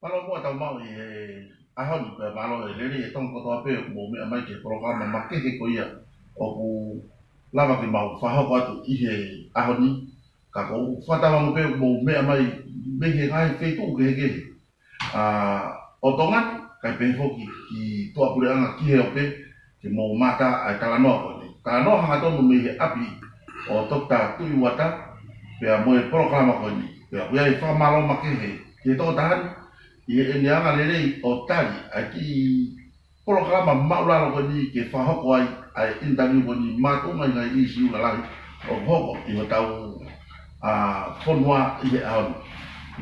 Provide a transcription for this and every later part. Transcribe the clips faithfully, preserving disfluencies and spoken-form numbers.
Mālō muʻa tau maʻu ʻi he ʻaho ni pea mālō e lelei e Tonga kotoa pē ʻoku mou meʻa mai ki he polokalama makehe ko ia ʻoku lava ke mau fakahoko atu ʻi he ʻaho ni. Ka ʻoku ou fakatauange pē ʻoku mou meʻa mai mei he ngaahi feituʻu kehekehe ʻa, ʻo Tonga ni, kae pehē foki ki tuʻapuleʻanga ki he ope, ke mou mamata ʻa e talanoa ko eni. Talanoa hangatonu mei he ʻapi ʻo Toketā Tuʻi Uata, pea mo e polokalama ko eni. Pea ʻoku ʻi ai e fakamālō makehe ki he tokotaha ni, ʻi heʻene anga lelei ʻo tali ʻa e kiʻi polokalama māʻulalo ko eni ke fakahoko ai ʻa e interview ko eni makatuʻunga ʻi he ngaahi ʻīsiu lalahi ʻoku hoko ʻi hotau, ʻa, fonua ʻi he ʻaho ni.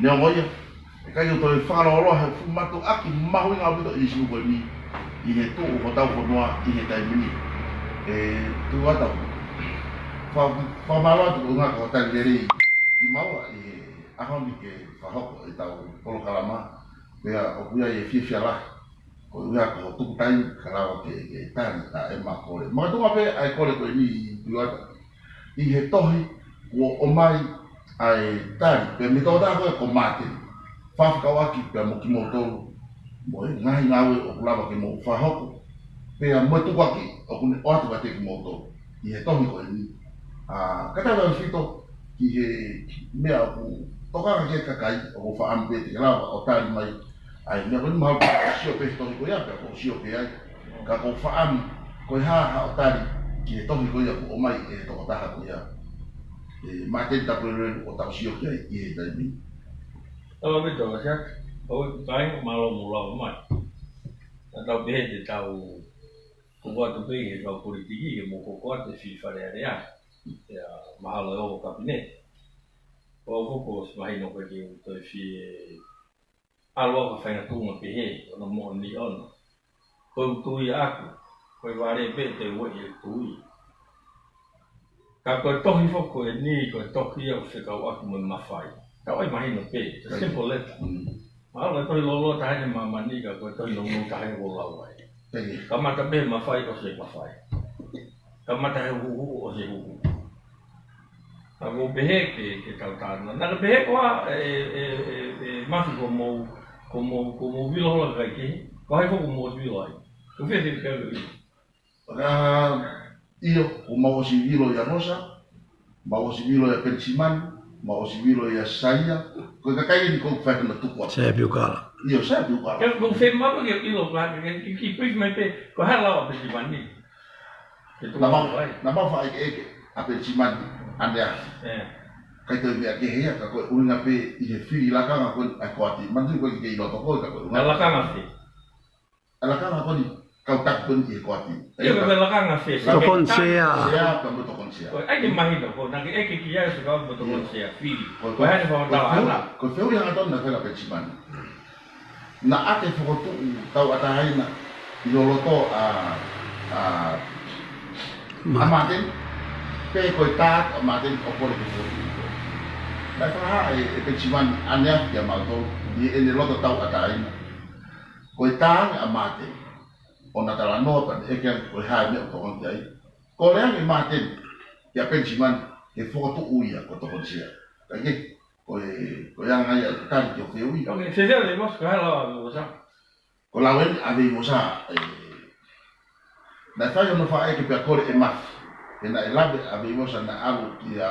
Neongo ia, ʻikai ke u toe fakalōloa he fuʻu mātuʻaki mahuʻinga ʻaupito ʻīsiu ko eni ʻi he tuʻu hotau fonua ʻi he taimi ni. ʻE, Tuʻi Uata, fa-, fakamālō atu koeʻuhi ko hoʻo tali lelei kimaua ʻi he ʻaho ni ke fakahoko ʻetau polokalama, pea ʻoku ʻi ai e fiefia lahi koeʻuhi ko hoʻo tuku taimi ke lava ke, ke tali ʻa ʻema kole. Makatuʻunga pē ʻa e kole ko eni, Tuʻi Uata, ʻi he tohi kuo ʻomai ʻa e tali, pea mei he tokotaha ko ē ko Māteni, fakafekauʻaki pea mo kimoutolu, mo e ngaahi ngāue ʻoku lava ke mou fakahoko, pea mo e tukuakiʻi ʻoku ne ʻoatu kiate kimoutolu ʻi he tohi ko eni. ʻA, ka tau ʻaufito ki he meʻa ʻoku tokanga ki ai e kakai, ʻoku ou fakaʻamu pē te ke lava ʻo tali mai ʻa e meʻa ko eni. Mahalo ʻoku sio pē he tohi ko ia, pea ʻoku sio pē ai. Ka ʻoku ou fakaʻamu, ko e hā haʻo tali ki he tohi ko ia kuo ʻomai ʻe he tokotaha ko ia, ʻe Māteni Tapuleluelu, ʻo tau sio ki ai ʻi he taimi ni. Mālō ʻaupito, Siaki. ʻOku ou tui mālō hoʻomou lava mai. Naʻa tau pehē te tau hoko atu pē ʻi he kau politiki ke mou hoko atu e fili Fale Alea. Pea mahalo e ongo kapineti. Ko au foki ʻosi mahino ko e ke u toe fie ʻalu au ki ha faʻahinga tuʻunga pehē, ʻo na moʻoni ʻona. Ko e tui ʻaku, ko e vale pē te u ʻai e tui. Ka ko e tohi foki ko eni, ko e tohi ia ʻoku fekauʻaki mo e mafai. Tau ʻai mahino pē, it's a simple letter. Mm. Mahalo ko e tohi lōloa taha eni ʻi māmani, ka ko e tohi nounou taha eni ʻoku lau ai. Thank you. Kamata pē he mafai, ʻosi e mafai. Kamata he huhu, ʻosi e huhu. Ka ʻoku ou pehē ke, ke tau tānaki. Naʻa ke pehē koā, ʻe, ʻe, ʻe, ʻe Mafi, ko hoʻomou, ko hoʻomou, ko hoʻomou vilo holo kakai kehe? Ko hai foki ʻoku mou ʻosi vilo ai? Ko fē fē pē ʻilo? ʻA, ʻio, ʻoku mau ʻosi vilo ʻia Rosa, mau ʻosi vilo ʻia Penisimani, mau ʻosi vilo ʻia Saia, ko e kakai eni ʻoku ou fai ʻena tuku atu. Saia Piukala. ʻIo, Saia Piukala. Ke, ʻoku ou fiemaʻu ke ʻilo, ka, ke, ke, ke brief mai pē, ko e hā e lao ʻa Penisimani? Ke tuku atu ai. Naʻa mau, naʻa mau faʻa ʻekeʻeke ʻa Penisimani ʻaneafi. ʻE. ʻIkai toe meʻa kehe ia, ka ko e ʻuhinga pē ʻi he fili lakanga ko ē ʻa e koati. Manatuʻi ko e kei loto ko ē, ka ko e ʻuhinga. ʻA e lakanga fē? ʻA e lakanga ko eni, kau taki ko eni ʻi he koati. ʻIo, ko e lakanga fē? Tokoni sea. Sea, pea mo e tokoni sea. Ko e ʻai ke mahino, ko e naʻa ke ʻeke ki ai ʻosi kau mo e tokoni sea, fili. Ko e, ko e, ko e hā e fakamatala ʻana? Ko e fehuʻi hangatonu naʻe fai ʻe Penisimani. Naʻa ke fokotuʻu tauʻatāina ʻi loto ʻa, ʻa, Ma- ʻa Māteni, pe ko e tā ʻa Māteni ʻoku kole ke fokotuʻu. Naʻe fakahā ʻe, ʻe Penisimani ʻaneafi kiate kimautolu, ʻi heʻene loto tauʻatāina. Ko e tā ange ʻa Māteni, ʻo na talanoa pea ne ʻeke ange ko e hā e meʻa ʻoku tokanga ki ai. Kole ange ʻe Māteni kia Penisimani ke fokotuʻu ia ko e tokoni sea. Kae kehe, ko e, ko e anga ia e tali ki hoʻo fehuʻi. Ok, Sea, Sea Veivosa, ko e hā e lao ʻa Veivosa? Ko e lao eni ʻa Veivosa, ʻe, naʻe fai hono faʻa ʻeke pea kole ʻe Mafi. He naʻe lave ʻa Veivosa naʻe ʻalu kia,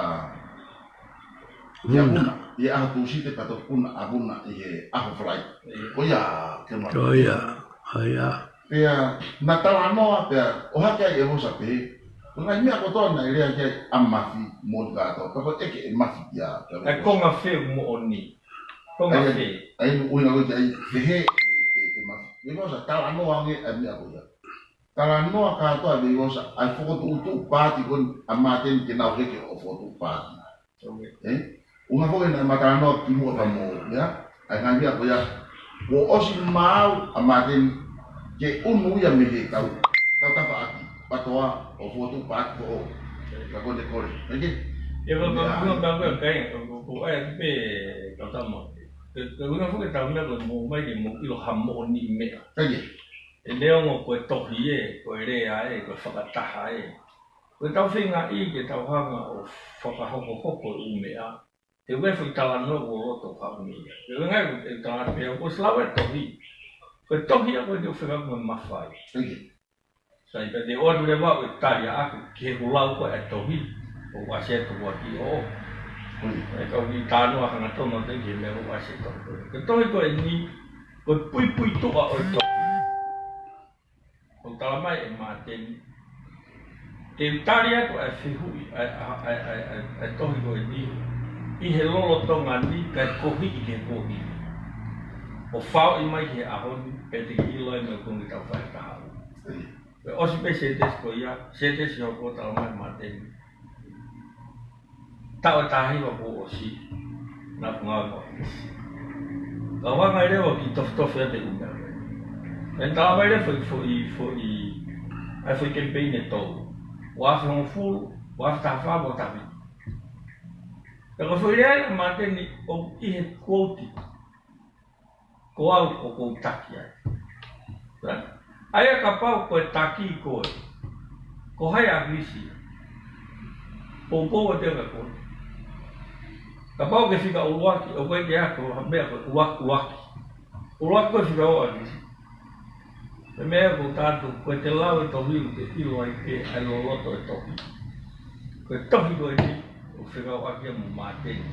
kia Vuna. Vuna. ʻI he ʻaho Tūsite pea toki puna ʻa Vuna ʻi he ʻaho Falaite. ʻIo. Ko ia, ke ma- Ko ia, ko ia. Pea na talanoa, pea ʻohake ai ʻe Vosa pē, ko e ngaahi meʻa kotoa naʻe lea ki ai ʻa Mafi mo ni kātoa, pea ko e ʻeke ʻe Mafi ia, kia ʻE Vosa. Konga fē ʻoku moʻoni? Konga fē? ʻA ia, ʻa ia ʻoku ʻuhinga ko ē ki ai, pehē ʻe, ʻe, ʻe Mafi. ʻE Vosa, talanoa ange ʻa e meʻa ko ia. Talanoa kātoa ʻe Vosa ʻa e fokotuʻutuʻu paati ko eni ʻa Māteni ke nau heke ʻo fokotuʻu paati. ʻE? ʻUhinga foki naʻe ma talanoa kimuʻa pea mo ia, ʻa e ngaahi meʻa ko ia, kuo ʻosi maau ʻa Māteni ke ʻunu ia mei he kau, kau tafaʻaki PATOA ʻo fokotuʻu paati foʻou. Ka ko ʻene kole. ʻIo, ka, ka, ka, ka, ka, ka, ka, ko, ko, ʻa e pē kau tama. Ke, ke ʻuhinga foki ʻetau meʻa ko e mou ʻomai ke mou ʻilo ha moʻoniʻi meʻa. ʻE neongo ko e tohi ē, ko e lea ē, ko e fakataha ē. Ko ʻetau feingaʻi ke tau hanga ʻo fakahokohoko e ʻū meʻa. He ʻoku ʻi ai e foʻi talanoa ʻoku ou loto ʻoku haʻu mei ai. He ʻoku ʻi ai e talanoa pē ʻoku ou lau e tohi. Ko e tohi ia ko eni ʻoku fekau mo e mafai. Sai, pea te u ʻoatu leva ʻo tali ʻaʻaku ki heʻeku lau ko ē e tohi ʻoku ʻasi ai e tohi ko ē. ʻE kau ki talanoa hangatonu atu ki he meʻa ʻoku ʻasi ai e tohi ko ē. Ko e tohi ko eni, ko e puipuituʻa ʻo e tohi. ʻOku talamai ʻe Māteni, te u tali atu ʻa e fehuʻi, ʻa e, ʻa e, ʻa e, ʻa e, ʻa e tohi ko eni, ʻi he lolotonga ni kae kohiʻi ki he kohiʻi. ʻO faoʻi mai ki he ʻaho ni, pea te ke ʻilo ai e meʻa ʻoku totonu ke tau fai ʻi he kahaʻu. Pea ʻosi pē sētesi ko ia, sētesi ʻoku talamai ʻe Māteni. Taʻu ʻe taha hiva kuo ʻosi, naʻa ku ngāue mo ʻAkilisi. Ka u hanga leva ʻo kiʻi tofitofi atu e ʻū meʻa. Pea ne talamai leva e foʻi, foʻi, foʻi, ʻa e foʻi kemipeini ʻe tolu. Ua afe hongofulu, ua afe taha fā, ua afe taha fitu. Pea ko e foʻi lea ia ʻa Māteni ʻoku ʻi he quote. Ko au ʻoku ou taki ai. Right? ʻA ia kapau ko e taki koe, ko hai ʻa ʻAkilisi? Poupou atu ia kia koe. Kapau ko e fika ʻuluaki, ʻoku ʻikai ke ʻi ai ha meʻa ko e ʻuluaki, ʻuluaki. ʻUluaki ko e fika ʻuluaki. Ko e meʻa ʻoku ou tala atu, ko ʻete lau e tohi ʻoku te ʻilo ai pē ʻa e loloto e tohi. Ko e tohi ko eni ʻoku fekauʻaki ia mo Māteni.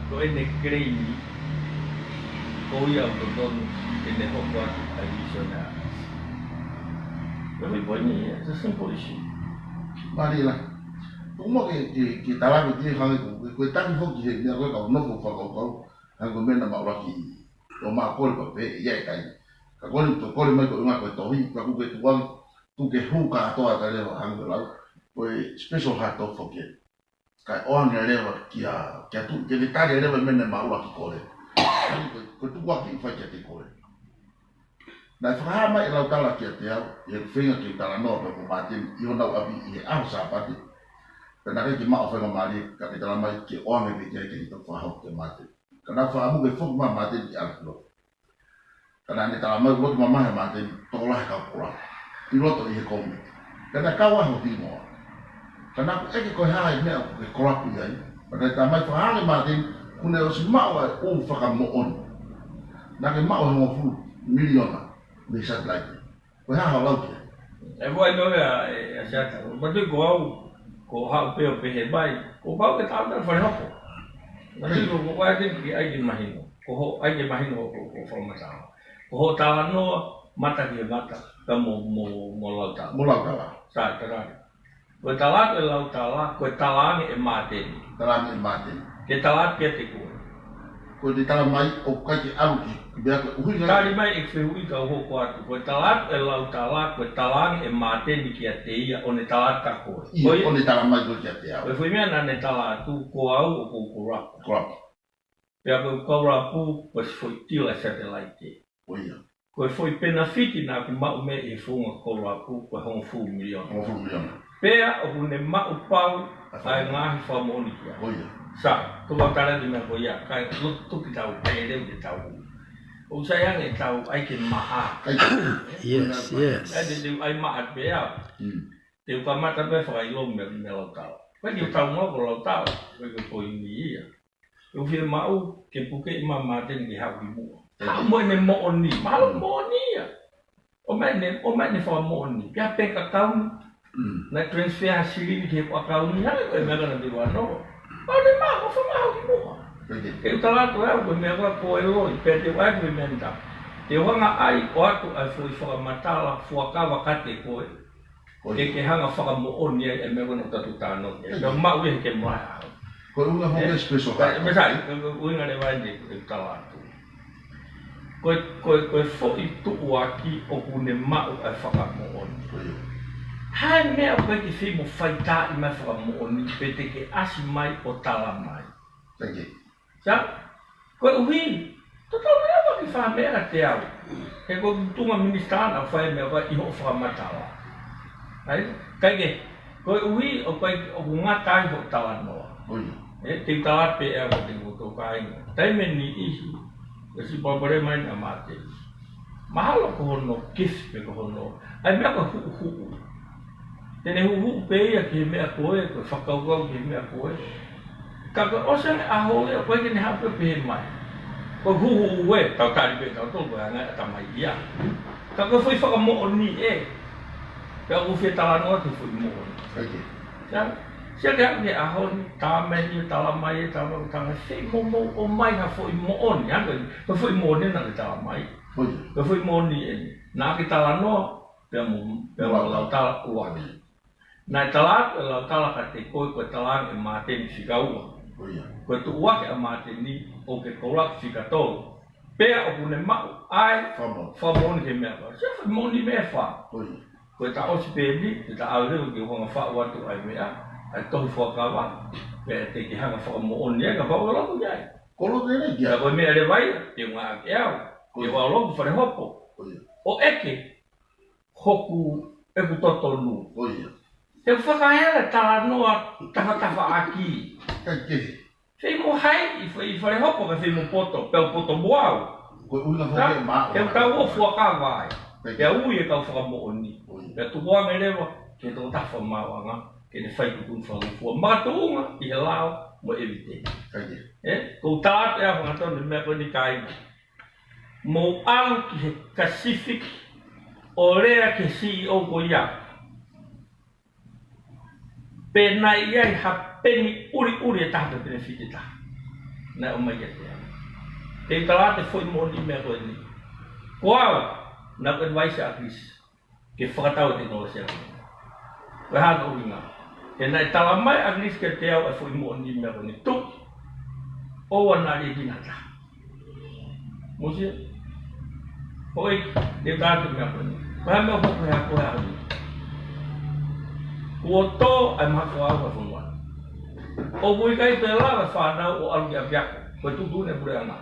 Ko ʻene claim, ko ia ʻoku totonu ke ne hoko atu ʻa e misiona. Ko e foʻi poini ia, it's a simple issue. Mālie lahi. Tuku muʻa ke, ke, ke tala atu ki he hangē ko, ko e taki foki he meʻa ko e kau nofo fakakaukau, hangē ko e meʻa naʻa ma ʻuluaki ʻo ma kole pē, ia e kai. Ka ko eni, ko e kole mai ko e ʻuhinga ko e tohi, ka ʻoku ke tuku ange, tuku ke hū kātoa ʻa e leva hangē ko e lau, ko e special heart talk for God. Kae ʻoange leva kia, kia tu, ke ne tali leva e meʻa naʻa ma ʻuluaki kole. Ko e, ko e tukuakiʻi fai kiate koe. Naʻe fakahā mai ʻe Lautala kiate au, ʻi heʻeku feinga ke talanoa pea mo Māteni, ʻi honau ʻapi ʻi he ʻaho Sāpate. Pea naʻe ʻikai ke maʻu ha faingamālie, ka ke talamai ke ʻoange pē ki ai ke hito fakahoko kia Māteni. Ka naʻe fakaʻamu ke foki mai ʻa Māteni ki ʻAlekilo. Ka naʻa ne talamai ʻoku loto mamahi ʻa Māteni, tokolahi e kau kolapu. ʻI loto ʻi he kōmiti. Ka naʻe kau ai hono hingoa. Ka naʻa ku ʻeke ko e hā e meʻa ʻoku ke kolapu ai. Ka naʻe talamai fakahā ange ʻe Māteni, kuo ne ʻosi maʻu ʻa e ʻū fakamoʻoni. Naʻa ke maʻu e hongofulu miliona mei he satelaite. Ko e hā hoʻo lau ki ai? ʻE, ʻoku ʻi ai e meʻa ia, ʻe, ʻe Siata. Māteni ko au, ko e haʻu pē ʻo pehē mai, kuo pau ke tau ʻi fale hoko. Māteni ko, ko e ʻai ke, ʻai ke mahino. Ko hoʻo, ʻai ke mahino ko, ko e fakamatala. Ko hoʻo talanoa, mata ki he mata, ka mo, mo, mo Lautala. Mo Lautala. Sai, tokolahi. Ko e tala atu ʻe Lautala, ko e talaange ʻe Māteni. Talaange ʻe Māteni. Ke tala atu kiate koe. Ko ʻene talamai ʻoku ʻikai ke ʻalu ki, ki he meʻa ko e ʻuhinga. Tali mai e fehuʻi ka u hoko atu. Ko e tala atu ʻe Lautala, ko e talaange ʻe Māteni kiate ia ʻo ne tala atu kia koe. ʻIo, ko ia. ʻO ne talamai ko ē kiate au. Ko e foʻi meʻa naʻa ne tala atu, ko au ʻoku ou kolapu. Kolapu. Pea ko e kolapu, ko e foʻi tila satelaite. Ko ia. Ko e foʻi penefiti naʻa ku maʻu mei he founga kolapu ko e hongofulu miliona. Hongofulu miliona. Pea ʻoku ne maʻu pau ʻa e ngaahi fakamoʻoni ki ai. Ko ia. Sai, tuku ke u tala atu e meʻa ko ia, kae loto ke tau, kae lelei ke tau. ʻOku sai ange ʻetau ʻai ke maʻa. ʻAi ke maʻa. Yes, yes. ʻAi te, te u ʻai maʻa pē au. Mm. Te u kamata pē fakaʻilo mei, mei Lautala. Ko e kiʻi tau ngau ko Lautala, ko e kiʻi poini ia. ʻOku fiemaʻu ke pukeʻi mai ʻa Māteni ke haʻu ki muʻa. Haʻu mo ʻene moʻoni, mahalo moʻoni ia. ʻOmai ʻene, ʻomai ʻene fakamoʻoni. Pea pē ka kauni, Mm. naʻe transfer ha silini ki heʻeku ʻakauni, hangē ko e meʻa naʻa te vano. Pau ne maʻu, ʻo fakamaʻu ki muʻa. Peke. Ke u tala atu ʻe au, ko e meʻa ko ē ko e loi, pea te u ʻai ko e meʻa ni ta. Te u hanga ʻai ʻo ʻoatu ʻa e foʻi fakamatala, fuakava kiate koe. Ko ia. Ke, ke hanga fakamoʻoni ai e meʻa ko ē naʻa tau talanoa ki ai. Ko ia. Ka maʻu ia he ke maʻa. Ko e ʻuhinga foki ʻe special heart. Mei sai, ko e ʻuhinga leva eni ʻeku tala atu. Ko e, ko e, ko e foʻi tuʻuaki ʻoku ne maʻu ʻa e fakamoʻoni. Ko ia. Hā e meʻa ʻoku ʻikai ke fai mo faitaaʻi mai fakamoʻoni, pe te ke ʻasi mai ʻo tala mai. Thank you. Sa, koeʻuhi, totonu leva ke fai ha meʻa kiate au. He ko e tuʻunga minisitā naʻa ku fai e meʻa ko ē ʻi hoʻo fakamatala. ʻAi, kae kehe, koeʻuhi ʻoku ʻikai, ʻoku ngata ai hoʻo talanoa. Ko ia. ʻE, te u tala pē ʻe au kiate kimoutolu kāinga. Taimi ʻe niʻihi, ʻosi palopalema ʻa Māteni. Mahalo ko hono gift pe ko hono. ʻAi meʻa ko e huʻuhuʻu. Te ne huʻuhuʻu pē ia ki he meʻa ko ē, ko e fakakaukau ki he meʻa ko ē. Ka ko e ʻosi ange ʻaho ʻe, ʻoku ʻikai ke ne haʻu pē pehē mai. Ko e huhu ʻe, tau tali pē tautolu ko e anga ʻa e tamai ia. Ka ko e foʻi fakamoʻoni ē. Pea ʻoku fie talanoa ki he foʻi moʻoni. Sai ke. Sai, sai ke haʻu ki he ʻaho ni, tā mai ni, tala mai ē, tā mai, tā mai, feʻimoumou ʻomai ha foʻi moʻoni. Ange, ko e foʻi moʻoni naʻa ke tala mai. Ko e foʻi moʻoni ē. Naʻa ke talanoa, pea mo, pea mo Lautala ʻUaki. Naʻe tala atu ʻe Lautala kiate koe ko e talaange ʻe Māteni fika ua. Ko e tuʻuaki ʻa Māteni ʻoku ke koula fika tolu. Pea ʻoku ne maʻu ai fakamoʻoni ki he meʻa ko ē. Sai, fakamoʻoni meʻa ʻe fā. Ko e taʻosi pē ni, te ta ʻalu leva ke u hanga faʻu atu ʻa e meʻa, ʻa e tohi fuakava, pea te ke hanga fakamoʻoni ai, kapau ʻoku ke loto ki ai. Ko e loto ē ki ai. Ka ko e meʻa leva ia, te u ngāueʻaki ʻe au. Ke u ʻalu ki fale hopo. ʻO ʻeke, hoku, ʻeku totonu. He fakahela talanoa tafatafaʻaki. Feʻimoʻuhai ʻi fa-, ʻi fale hopo ka feʻimoʻupoto, pea u poto mo au. Ko e ʻuhinga foki ē maʻu. He ʻoku tau ō fuakava ai. Pea ui e kau fakamoʻoni. Pea tuku ange leva, ki he tokotaha fakamaauʻanga, ke ne fai tuʻutuʻuni fakangofua. Makatuʻunga ʻi he lao mo e ʻeviteni. Ē, ko u tala atu ʻe au hangatonu he meʻa ko eni kāinga. Mou ʻalu ki he Pacific ʻo lea ki he C E O ko ia. Pe naʻe ʻi ai ha peni ʻuliʻuli ʻe taha pe peni fiti ʻe taha. Naʻe ʻomai kiate au. Te u tala atu e foʻi moʻoni meʻa ko eni. Ko au, naʻa ku advise ʻa ʻAkilisi ke fakatau e tekinolosia. Ko e hā hono ʻuhinga? He naʻe tala mai ʻe ʻAkilisi kiate au e foʻi moʻoni meʻa ko eni, tuʻu. ʻOua naʻa liʻekina ha taha. Mou sio. Hoi, te u tala atu e meʻa ko eni. Ko e hā e meʻa ʻoku hoko he ʻaho ni? Kuo tō ʻa e mahaki fakaʻauha ʻa e fonua. ʻOku ʻikai toe lava e fānau ʻo ʻalu ki ʻapiako. Ko e tuʻutuʻuni ʻa e puleʻanga.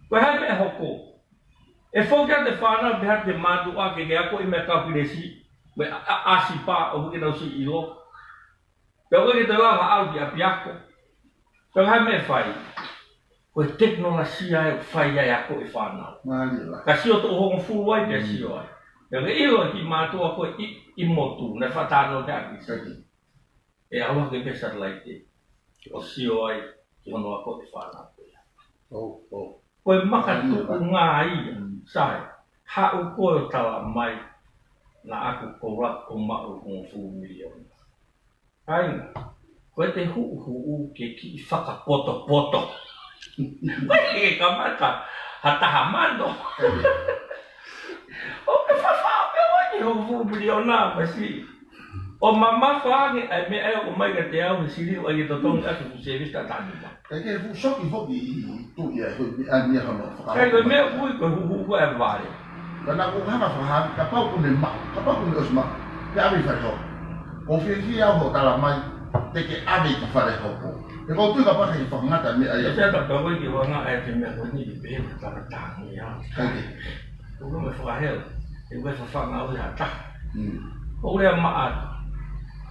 Ko e hā e meʻa ʻe hoko? ʻE foki atu e fānau pehē atu ki he mātuʻa ke ke akoʻi meʻa kalapilesi, mo e ʻa-, ʻa-, ʻasipa ʻoku ʻikai ke nau siʻi ʻilo. Pea ʻoku ʻikai ke toe lava ʻalu ki ʻapiako. Pea ko e hā e meʻa ʻe fai? Ko e tekinolosia ʻe fai ai e ako e fānau. Mālie lahi. Ka sio toʻu hongofulu ai, pea sio ai. Pea ke ʻilo ki he mātuʻa ko ē ʻi, ʻi motu, naʻe fakatalanoa ki ai. ʻE ʻalu hake pē satellite ʻo sio ai ki hono ako e fānau ko ia. Ko e makatuʻunga ia, sai, haʻu koe ʻo tala mai, naʻa ku koula ʻo maʻu hongofulu miliona. Kāinga, ko ʻete huʻuhuʻu ke kiʻi fakapotopoto. Ko e ke kamata ha taha mano. ʻO ke fafa, ʻo ke ʻai ki he hongofulu miliona masi. ʻO mamafa ange ʻa e meʻa ʻe ʻomai kiate au he sili ʻo ʻai e totongi ʻaki e fuʻu service taʻu taha nima. Kae ke fuʻu soki foki ʻi, ʻi tuʻi ʻa e foʻi meʻa ni ʻa hono fakahoa. Kae ko e meʻa ʻoku ui ko e huhuhu ʻa e vale. Ka naʻa ku hanga fakahā, kapau ʻoku ne maʻu, kapau ʻoku ne ʻosi maʻu, ke ʻave ʻi fale hopo. Ko e fiefia au hoʻo tala mai, te ke ʻave ki fale hopo. He ʻoku ou tui kapau ʻe fakangata e meʻa ia. ʻE te ata pau ki he vanga ʻa e meʻa ko eni ki he taha taha ia. Kae ke. Ko e meʻa fakahela, ʻe ʻikai fafanga au ia ha taha. Ko e lea maʻa atu.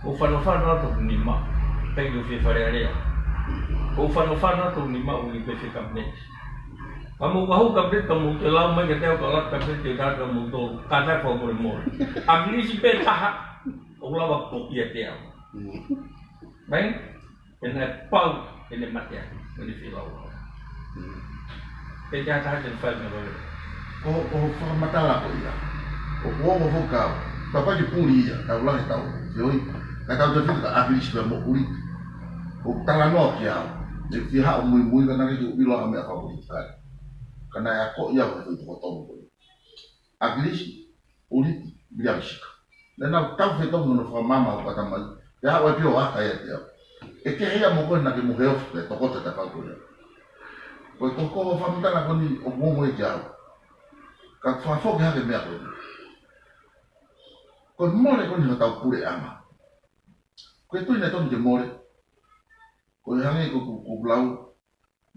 Ko e fanofano atu ni ma, pei ʻoku fie Fale Alea. Ko e fanofano atu ni ma ʻoku ʻikai fie kapineti. Ka mou ka hū kapineti ka mou toe lau mai kiate au ka lau kapineti ke u tala ka mou tō, ka tae fakamolemole. ʻAkilisi pē taha, ʻoku lava puʻi ʻiate au. Mai? Pea naʻe pau ʻene mate ai, ʻene fie lau lau. Pea te hataha te fai meʻa ko ē. Ko, ko e fakamatala ko ia. ʻOku ou ongo foki au. Tau paki puli ia, tau lahi tau. Te oi, ka tau te fika ʻAkilisi pea mo puli. ʻOku talanoa ki ai. ʻE fie haʻu muimui ka naʻe ʻikai ke u ʻilo ha meʻa fakapolitikale. Ka naʻe akoʻi au he foʻi toko tolu ko ia. ʻAkilisi, ʻUliti, Viliami Sika. Naʻa nau tau fetau hono fakamaama ʻo pata mai. Pea haʻu ai pē ʻo aka ia te au. ʻE kehe ia mo koe naʻa ke mohe ofi pē tokota ta kau ko ia. Ko e koko ʻo fakamatala ko eni ʻoku ongo ia ki au. Ka fakafoki hake meʻa ko eni. Ko e mole ko eni hotau puleʻanga. Ko e tui naʻe tonu ke mole. Ko e hangē ko, ko, ko lau.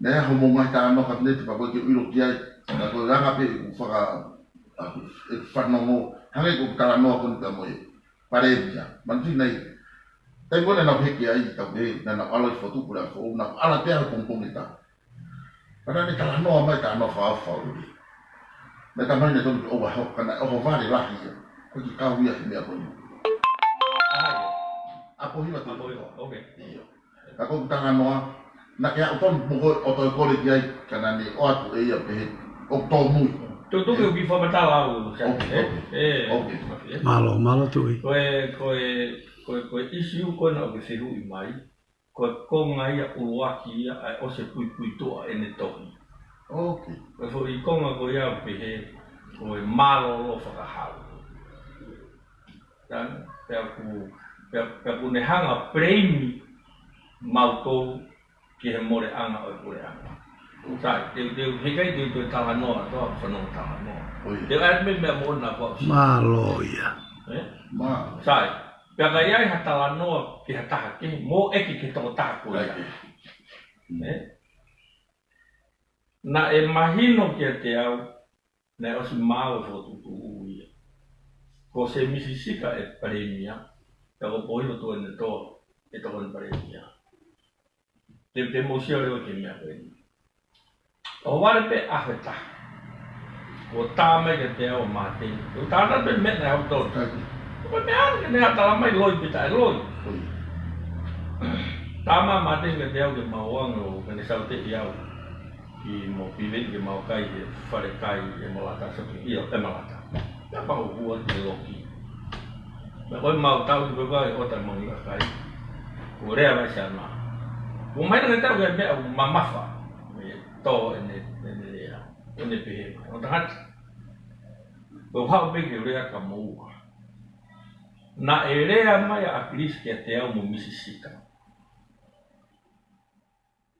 Naʻe ʻi ai hoʻomou ngaahi talanoa kapineti pea ʻoku ʻikai ke u ʻilo ki ai. Ka ko e anga pē ʻeku faka-, ʻeku fanongo. Hangē ko e talanoa ko eni pea mo e Palēmia. Manatuʻi nai. Taimi ko ē naʻa nau heke ai, tau pehē, naʻa nau ʻalu ʻi Fotu Puleʻanga Foʻou, naʻa ku ʻalu pē au he pongipongi ʻe taha. Pea naʻa ne talanoa mai, talanoa fakaʻofoʻofa ʻuli. Naʻe talamai naʻe tonu ke ʻohovale, ka naʻe ʻohovale lahi ia. Ko e kiʻi kau ia he meʻa ko eni. ʻApohiva. ʻApohiva, okay. ʻIo. Ka ko e talanoa, naʻa ke haʻu tonu mo koe ʻo toe kole ki ai, ka naʻa ne ʻoatu ʻe ia pehē, ʻoku tōmui. Tutuki ʻoku ke fakamatala au, ʻoku sai. ʻOku, ʻoku, ʻoku. Mālō, mālō Tuʻi. Ko e, ko e, ko e, ko e ʻisiū ko ena ʻoku ke fehuʻi mai, ko e konga ia ʻuluaki ia ʻa e ʻosi puipuituʻa ʻene tohi. ʻOku. Ko e foʻi konga ko ia ʻoku pehē, ko e mālōlō fakahau. Tan, pea ʻoku, pea, pea ʻoku ne hanga ʻo blame mautolu ki he moleʻanga ʻo e puleʻanga. Sai, te, te, heʻikai te, te talanoa, te fanongo talanoa. Te ʻai meʻa mo na ko. Mālō ia. Sai, pea ka ʻi ai ha talanoa ki ha taha kehe, mou ʻeke ki he tokotaha ko ia. Naʻe mahino kiate au, naʻe ʻosi maau e fokotuʻutuʻu ia. Ko Semisi Sika ʻe palēmia, pea ko Pohilo Tuʻiʻonetoa ʻe tokoni palēmia. Te, te mou sio leva ki he meʻa ko eni. ʻO vale pē ʻaho ʻe taha, kuo tā mai kiate au ʻa Māteni. Kuo tā na pē meʻa naʻe hau tau. Ko e meʻa ke ne hanga ʻo tala mai loi pe taʻe loi. Tā mai ʻa Māteni kiate au ke mau ō ange ʻo ke ne saute ʻi au. Ki mo piveni ke mau kai he fale kai ʻe Malata Soki ia, ʻe Malata. Pea mau hua ki loki. Pea ko e mau tau ki pea ko e ʻota mau ni kai. Kuo lea mai sana. Kuo mai na tau ke meʻa ʻoku mamafa. Mei tō ʻene, ʻene lea. ʻEne pehē mai. ʻO tangata. Kuo hau pē ke lea ka moua. Naʻe lea mai ʻa ʻAkilisi kiate au mo Misi Sika.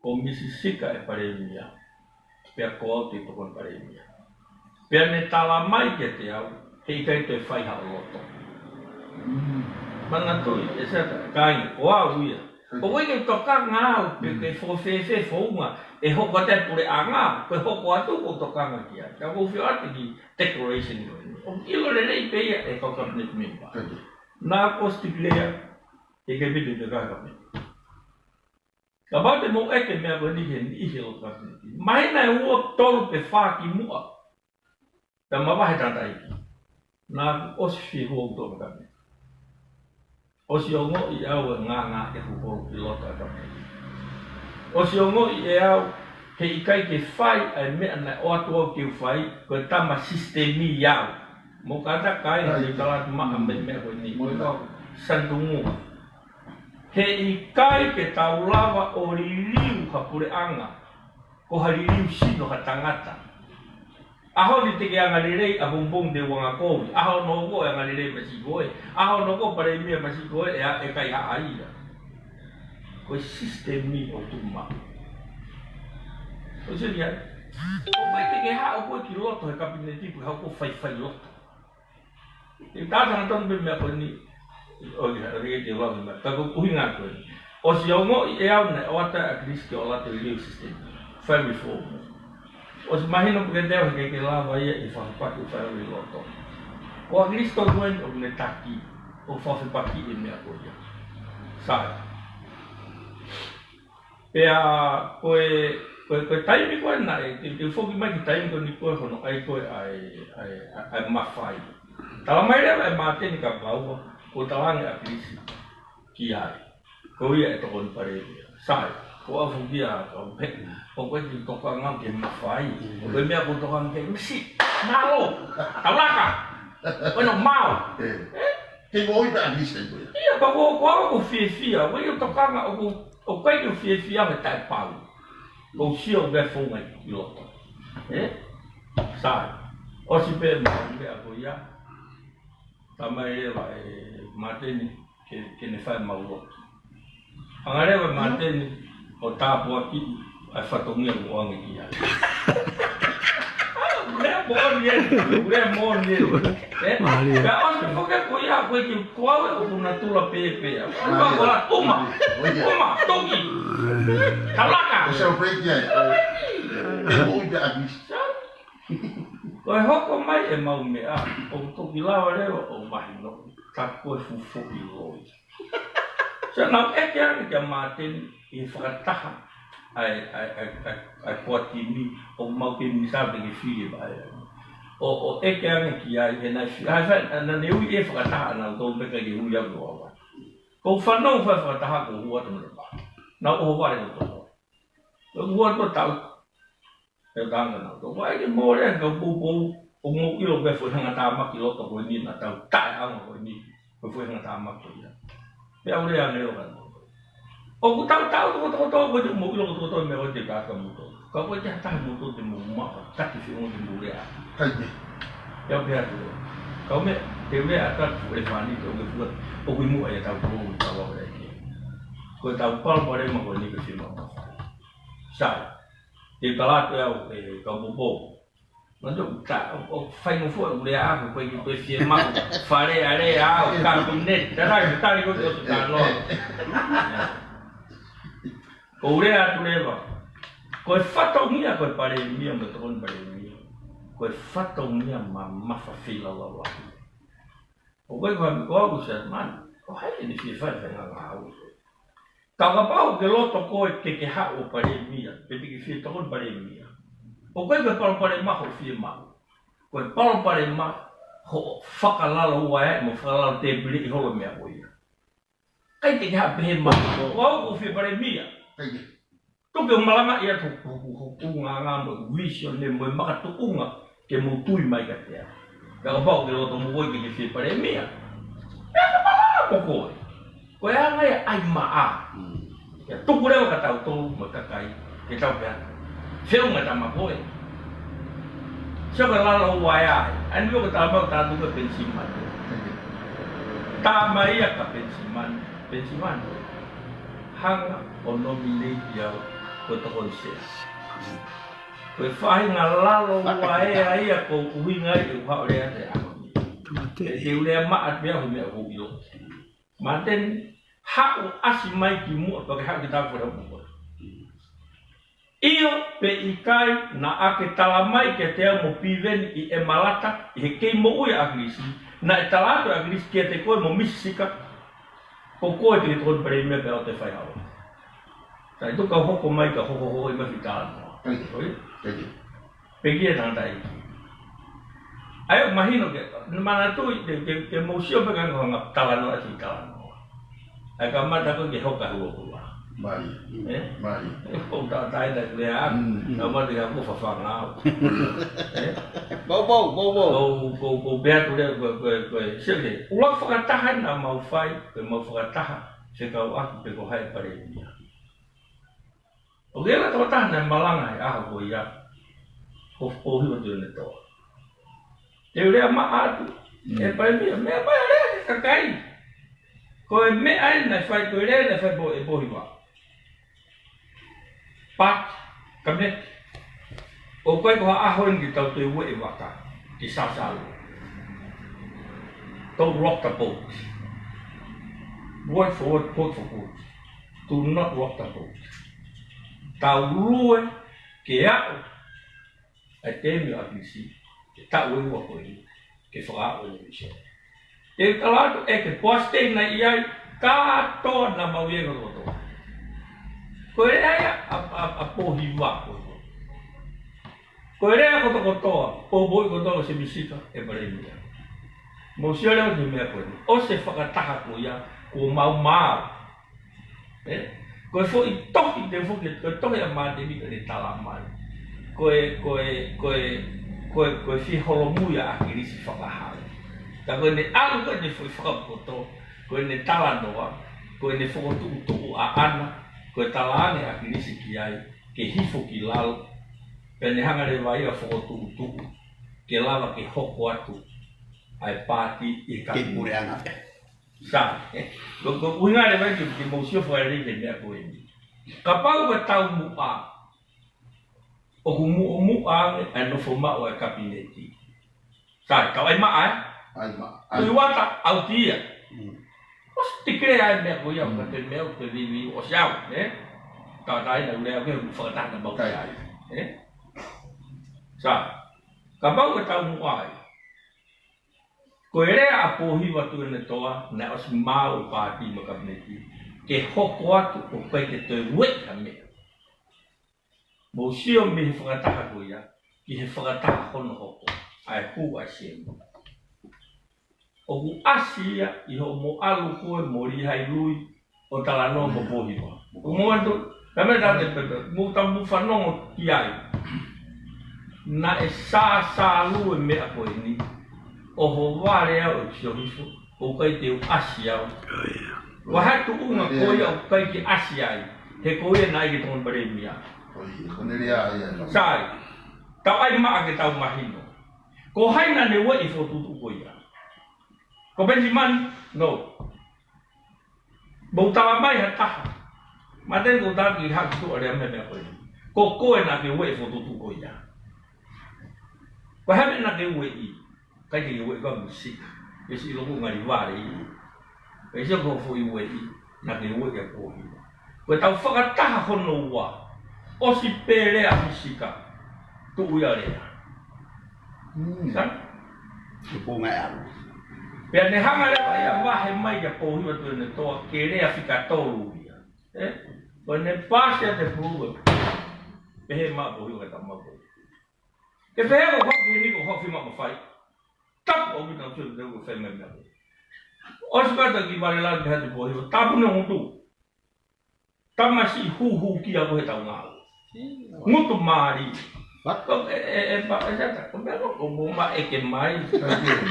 Ko Misi Sika ʻe palēmia, pea ko au te tokoni palēmia. Pea ne tala mai kiate au, heʻikai toe fai haʻo loto. Manatuʻi, ʻe Seta, kāinga, ko au ia. ʻOku ʻikai ke u tokanga au, pe ke fōfēfē founga, ʻe hoko atu e puleʻanga, ko e hoko atu ʻoku ou tokanga ki ai. Ka ʻoku ou fio atu ki declaration ko eni. ʻOku ʻilo lelei pē ia ʻe kau cabinet member. Naʻa ku ʻosi declare, heʻikai pē te u tokanga ki ai. Kapau te mou ʻeke meʻa ko eni he niʻihi ʻo kapineti. Mahino ʻe ua, tolu pe fā kimuʻa. Pea mavahe tangataʻeiki. Naʻa ku ʻosi fihua uto kapineti. ʻOsi ongoʻi ʻe au e ngāngā ʻeku holo ki loto ʻa e kapineti. ʻOsi ongoʻi ʻe au heʻikai ke fai ʻa e meʻa naʻe ʻoatu au ke u fai, ko e tama sisitemi au. Mou kātaki, kāinga, te u tala atu maʻa meʻa ko eni. Santungu. Heʻikai ke tau lava ʻo liliu ha puleʻanga, ko ha liliu sino ha tangata. ʻAho ni te ke anga lelei ʻapongipongi te u anga kovi. ʻAho hono hoko ʻe anga lelei masiʻi koe. ʻAho hono hoko palēmia masiʻi koe ʻe, ʻe kaihaʻa ia. Ko e sisitemi ʻoku tuʻu maʻu. ʻOsi ia. ʻOku ʻikai te ke haʻu koe ki loto he kapineti pe haʻu ʻo faifai loto. ʻI tātanga tonu pē meʻa ko eni, ʻo ia, ʻo ia te lau meʻa, ka ko e ʻuhinga ko eni. ʻOsi ongoʻi ʻe au naʻe ʻoatu ʻe ʻAkilisi ke ʻoatu e liliu sisitemi. Fai reform. ʻOsi mahino pē kiate au heʻikai ke lava ia ʻi he fakafepaki ʻoku fai ʻi loto. Ko ʻAkilisi tonu eni ʻoku ne taki, ʻo fakafepaki e meʻa ko ia. Sai. Pea ko e, ko e, ko e taimi ko ē naʻe, te, te u foki mai ki he taimi ko eni ko ē hono ʻai ko ē ʻa e, ʻa e, ʻa e, ʻa e mafai. Tala mai leva ʻe Māteni kapau kuo talaange ʻe ʻAkilisi ki ai. Ko ia ʻe tokoni palēmia. Sai, ko au foki ia ka u pehē, ʻoku ʻikai ke u tokanga au ki he mafai. Ko e meʻa ʻoku ou tokanga ki ai, misi, mālō, taulaka, ʻono mau. ʻE? He ko ʻikai ʻAkilisi ko ia. Ia, ka ko, ko au ʻoku ou fiefia, ʻoku ʻikai ke u tokanga, ʻoku ʻOku ʻikai ke u fiefia he taʻepau. Ko u sio ʻoku ʻi ai e founga ʻi loto. ʻE? Sai. ʻOsi pē mo e meʻa ko ia. Tala mai leva ʻe Māteni ke, ke ne fai mau lotu. Hanga leva ʻe Māteni ʻo tāpuakiʻi ʻa e fatongia ʻoku ʻoange ki ai. Lea moʻoni ē, lea moʻoni ē. ʻE? Mālie. Pea ʻosi foki ko ia, ko e kiʻi kuau ē ʻoku natula pēpē. Mālie. Ko la uma, mālie. Uma, toki. Kalaka. ʻO celebrate ai. ʻE, ʻe, ʻe, ʻe, ʻe, ʻe, ʻe, ʻe, ʻe, ʻe, Ko e hoko mai ʻemau meʻa, ʻoku toki lava leva ʻo mahino, ka ko e fuʻu foʻi loi. Sai, naʻa ku ʻeke ange kia Māteni ʻi he fakataha ʻa e, ʻa e, ʻa e, ʻa e, ʻa e poatimi, ʻoku mau kei minisitā pē ke fili ʻe Vaea. ʻO, ʻo ʻeke ange ki ai, he naʻe fi-, ʻa e fai, naʻa ne ui e fakataha, naʻa ku tō pē ka ke ui au ki ʻOava. Ko u fanongo fai fakataha ko u hua tamana pā. Naʻa ʻohovale kotoa. Ko e ua ko tau. E tanga na. Ko e ke mole ka poupou, ʻoku mou ʻilo pē foʻi hangatāmaki loto ko eni naʻa tau taʻeʻaonga ko eni. Ko e foʻi hangatāmaki ko ia. Pea ʻoku lea ange ʻo ka. ʻOku tau tau toko toko toko ko e mou ʻilo toko toko meʻa ko e te ka ka muto. Ka ko e te hata muto te mou maʻa, taki fiʻo te mou lea. Kai te. Ia pea te. Ka me, te lea ata fu e fani te o ke fua. ʻOku i mua ia tau toko tau au lea ke. Ko e tau palo pale ma ko eni ka fima ma. Sai. Te tala atu au e ka poupou. Mandu ta, ʻo, ʻo faingofua ʻeku lea ʻaku, ko e ki ko e fiemaʻu. Fale a lea au, kapineti. Tala, tala ko e ʻosi ka noa. Ko e lea atu leva. Ko e fatongia, ko e palēmia, mo e tokoni palēmia. Ko e fatongia mamafa feilaulau. ʻO ko e ko au sa man, ʻo hai eni fie fai fai ngā ngā au. Ka kapau ke loto ko e ke ke haʻu ʻo palēmia, pe te ke fie tokoni palēmia. ʻO ko e ko e palopalema hoʻo fiemaʻu. Ko e palopalema hoʻo fakalalo ua e mo fakalalo tēpile ʻi holo meʻa ko ia. Kai te ke haʻu pehē mai, ko au ʻoku ou fie palēmia. Kai te. Tuku ke malanga ia ko, ko, ko, ko, ko ngā ngā mo e vision ne mo e makatuʻunga ke mou tui mai ka tea. Ka kapau ke loto mo koe ke ke fie palēmia. Pea ka malanga ko koe. Ko e anga ia ai maʻa. Mm. Ia tuku leva ka tau tolu mo e kakai. Ke tau pea. Feu ngā tama koe. Sio ka lalo ua e ai. Ani lo ka tama ka tatu ka Penisimani. Tama ia ka Penisimani. Penisimani. Hanga ʻo nominate au ko e tokoni sea. Ko e faʻahinga lalo ua e ai ia ko e ʻuhinga ia ʻoku haʻu lea te ako. Mate. E te u lea maʻa pea hu meʻa ʻoku ʻilo. Mate ni, haʻu ʻasi mai ki muʻa pea ke haʻu ke tau fora muʻa. ʻIo pe ʻikai naʻa ke tala mai kiate au mo Piveni ʻi ʻEmalata, ʻi he kei moʻui ʻa ʻAkilisi, naʻe tala atu ʻe ʻAkilisi kiate koe mo Misi Sika, ko koe te ke tokoni palēmia pea ʻoua te fai hao. Sai tuku ka hoko mai ka hoko hoko i mafi tala noa. Thank you. Oi? Thank you. Peki e tangata i. ʻAi ʻo mahino ke, ne manatu i ke, ke, ke mou sio pē ka ngā talanoa ʻi talanoa. ʻAi ka mata ko ke hoka hua hua. Mai. Eh? Mai. E ko ta tai ta lea. Mm. Ka mata ka ko fafanga. Eh? Bau, bau, bau, bau. Ko, ko, ko pea tu lea ko, ko, ko, sio ke. Ua fakataha na mau fai, pe mau fakataha, se kau aku pe ko hai palēmia. ʻO ke la tau taha naʻe malanga he ʻaho ko ia. Ko, ko hiva tu ne toa. Te u lea maʻa atu. Mm. E palēmia, meʻa mai lea ke kakai. Ko e meʻa ʻe naʻe fai ko e lea naʻe fai po e pohiva. Pat, kamet. ʻO koe ko ha ʻaho eni ke tau toe ueʻi vaka. Ke sasalo. Don't rock the boat. Word for word, quote for quote. Do not rock the boat. Tau lue ke aʻu ʻa e temi ʻa ʻAkilisi, ke taʻu e ua ko eni, ke fakaaʻu e visio. Te u tala atu ʻe ke poasitei na ʻi ai, kātoa na mau ia kotoa. Ko e lea ia ʻa, ʻa, ʻa pohiva kotoa. Ko e lea kotokotoa, poupouʻi kotoa ʻo se Misi Sika, e palēmia. Mou sio leva ki he meʻa ko eni. ʻO se fakataha ko ia, ko mau mau. Eh? Ko e foʻi tohi, te foki, ko e tohi ʻa Māteni ka ne tala mai. Ko e, ko e, ko e, ko e, ko e fie holomui ʻa ʻAkilisi fakahau. Ka ko ʻene ʻalu ko ʻene foʻi fakapoto, ko ʻene talanoa, ko ʻene fokotuʻutuʻu ʻaʻana, ko e talaange ʻa ʻAkilisi ki ai, ke hifo ki lalo, pea ne hanga leva ia fokotuʻutuʻu, ke lava ke hoko atu, ʻa e paati ʻi he Ke kapineti. Puleʻanga pē. Sa, eh, ko, ko, ʻuhinga leva ke, ke mou sio fakalelei ki he meʻa ko eni. Kapau ka tau muʻa, ʻoku muʻomuʻa ange ʻa e nofo maʻu ʻa e kapineti. Sa, kau ai maʻa, eh? Ai maʻa. Tui wata, ʻauti ia. Mm. ʻOsi tikilea ai meʻa ko ia, Mm. ka te meʻa, te vivi, ʻosi au, eh? Ka tai na ulea ke, fakataha na mau Kai. Ai, eh? Sa, kapau ka tau muʻa ai. Ko e lea ʻa Pōhiva Tuʻiʻonetoa, naʻe ʻosi maau e paati mo e kapineti, ke hoko atu ʻo ʻikai ke toe ueʻi ha meʻa. Mou sio mei he fakataha ko ia, ki he fakataha hono hoko, ʻa e hū ʻa e siemu. ʻOku ʻasi ia ʻi hoʻomo ʻalu koe mo Lihai Lui, ʻo talanoa mo Pōhiva. Ko mo atu, ka me tane pepe, mo tau mo fanongo ki ai. Naʻe sāsālue meʻa ko eni. ʻOhovale au e sio hifo, ʻoku ʻikai te u ʻasi au. Ko e hā e tuʻunga ko ia ʻoku ʻikai ke ʻasi ai, he ko ia naʻe ʻikai ke tokoni palēmia. Sai, tau ʻai maʻa ke tau mahino. Ko hai naʻa ne ueʻi e fokotuʻutuʻu ko ia? Ko Benjamin? No. Mou tala mai ha taha. Māteni, ko tau ki ha ki tuʻa lea meʻa meʻa ko ē. Ko koe naʻa ke ueʻi e fokotuʻutuʻu ko ia. Ko e hā e meʻa naʻa ke ueʻi? ʻIkai ke ke ueʻi ko e misika. Ke si ʻilo ko ngali vale i. Ke si ko foʻi ueʻi, naʻa ke ueʻi ʻa Pōhiva. Ko e tau fakataha hono ua. ʻOsi pē lea misika. Tuʻu ia lea. Sa? Ko e pō ngai alu. Pea ne hanga leva ia vahe mai kia Pōhiva Tuʻiʻonetoa ke lea fika tolu ia. Ē? Ko ʻene paasi ʻa e pulu ē. Pehē mai Pōhiva ka tama ko. Ke pehē ko hau ke ni ko hau fima mafai. Tapu au ki tau tui te u fai mai mai. ʻOsi kata ki vale la ki hati Pōhiva. Tapu ne ngutu. Tamasiʻi huhu ki a ko he tau ngau. Ngutu mali. Ko e, e, e, pa, e, sa ta, ko mea ko, ko mo ma e ke mai.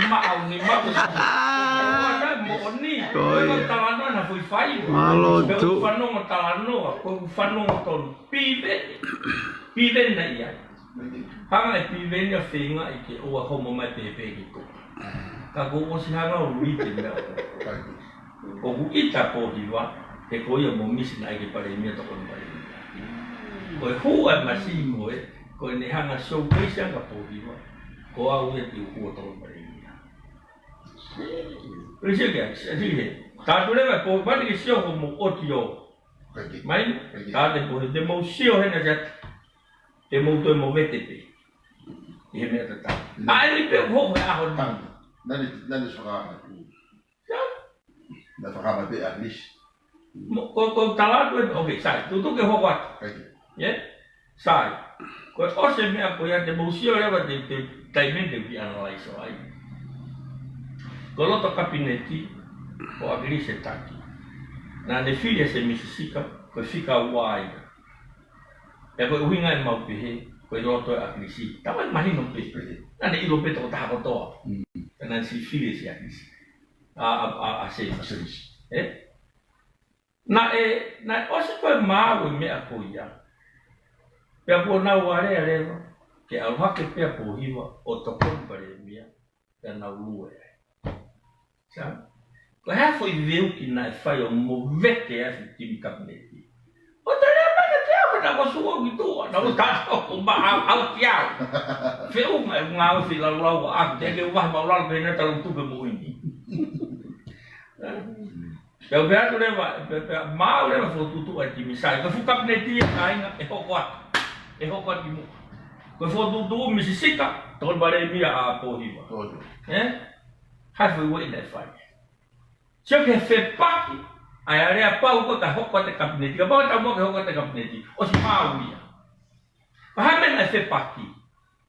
Ma au ni ma ko sa. Ko na mo ni. Ko e talanoa na fui fai. Malo tu. Fanongo talanoa, ko fanongo tonu. Pive. Pive na ia. Hanga e pive ni ʻo feinga ʻi ke ʻoua homo mai pepe ki ko. Ka ko ʻosi hanga ʻo uite mea ko. ʻOku ʻita Pōhiva, he ko ia mo misi naʻe ʻikai ke palēmia tokoni palēmia. Ko e hū ʻa e masiʻi ko ē, ko ʻene hanga showcase ange kia Pōhiva, ko au ia te u hū ʻo tokoni palēmia. Isi kia, isi he. Tātu leva Pōhiva ni ke sio ko mo ʻosi ʻo. Mai, tāte Pōhiva, te mou sio hena sia, te mou toe mo vete pē. ʻI he meʻa tatau. ʻA e li pē ko he ʻaho ni. Nani, nani sokanga. Ia. Na fakama pē ʻa Lisi. Mo, ko, ko tala atu e, okay, sai, tutu ke hoko atu. Ia? Sai. Ko e ʻosi e meʻa ko ia te mou sio leva te, te, taimi te ki analyze ai. Ko loto kapineti, ko ʻAkilisi e taki. Naʻa ne fili e se misisika, ko e fika ua ia. Pea ko e ʻuhinga e mau pehē, ko e loto e ʻAkilisi. Tau ʻai mahino pē. Naʻa ne ʻilo pē tokotaha kotoa. Naʻa ne si fili e se ʻAkilisi. ʻA, ʻa, ʻa, ʻa se. ʻA se. Ē? Naʻe, naʻe ʻosi ko e maau e meʻa ko ia. Pea kuo nau alea leva, ke ʻalu hake pē ʻa Pōhiva, ʻo tokoni palēmia, pea nau lue ai. Sa? Ko e hā e foʻi veuki naʻe fai ʻo mo vete ai e timi kapineti. ʻO tala mai ka te au na ko sua ki tuʻa, na ko tata ko ma au, au ki au. Feʻunga e ngāue fie laulau ʻa aku, te ke uahi mau lalo pē na talu tupe mo ini. Pea u pehē atu leva, pea, pea, maau leva fokotuʻutuʻu ʻa e timi sai. Ko e fuʻu kapineti ia kāinga, ʻe hoko atu. ʻE hoko atu ki muʻa. Ko e fokotuʻutuʻu misisika, tokoni palēmia ʻa Pōhiva. Ē? Hā e foʻi ueʻi naʻe fai. Sio ki he fepaki, ʻa e aleapau ko e ka hoko atu e kapineti. Kapau ʻe tau mo ke hoko atu e kapineti. ʻOsi maau ia. Pea hā e meʻa naʻe fepaki.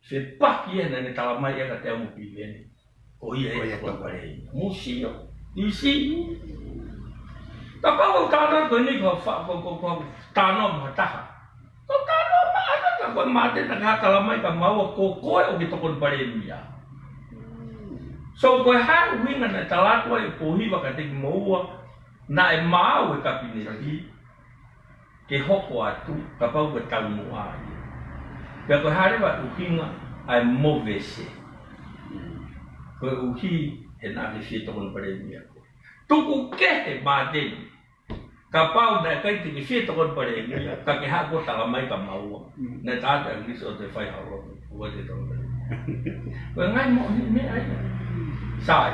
Fepaki ē naʻa ne tala mai ia kiate au mo Piveni. Ko ia e tokoni palēmia. Mou sio. ʻIsi. Kapau ʻoku ou talanoa ko eni ko fa, ko, ko, ko talanoa mo ha taha. Ko e talanoa maʻana ka ko e Māteni naʻa ke tala mai kia maua ko koe ʻoku ke tokoni palēmia. So ko e hā e ʻuhinga naʻe tala atu ai ʻe Pōhiva kiate kimoua naʻe maau e kapineti ke hoko atu, kapau ko e taumuʻa ia. Pea ko e hā leva e ʻuhinga ʻa e movese. Koeʻuhi he naʻa ke fie tokoni palēmia koe. Tuku kehe Māteni. Kapau naʻe ʻikai te ke fie tokoni palēmia, ka ke haʻu ʻo tala mai kia maua. Naʻe tala atu ʻe ʻAkilisi ʻoku te fai ha lotu, ʻoku te tokoni palēmia. Ko e ngaahi moʻoni meʻa ia. Sai.